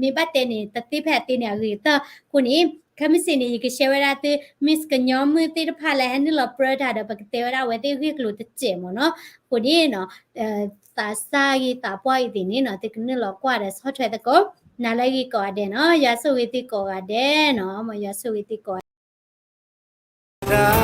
မ့ၢ်ဘၣ်တဲန့ၣ် တသ့ဖဲအသ့န့ၣ် အဂ့ၤကတၢၢ်အဃိန့ၣ် ခဲမုၢ်ဆ့ၣ်န့ၣ် ယက share ဝဲဒၣ်သု Miss ကညီမုၣ်သ့ၣ်တဖၣ်လၢဟဲနုာ်လီၤပြၢတၢ်ဒီး ပကတဲဝဲဒၣ်အဝဲသ့ၣ်ဂ့ၢ်ကျိၤတစဲးမ့ၢ်နီၤ, အဃိန့ၣ်နီၤ သးစၢ်ဂ့ၤသးပှၢ်ဂ့ၤသ့ၣ်န့ၣ်နီၤ သုကနုာ်လီၤကွၢ်ဒီးဆီၣ်ထွဲသကိး, နၤလၢအဂ့ၤကိးဂၤဒဲးနီၤ, ယွၤဆိၣ်ဂ့ၤသုကိးဂၤဒဲးနီၤ, မ်ယွၤဆိၣ်ဂ့ၤသုကိးဂၤဒဲး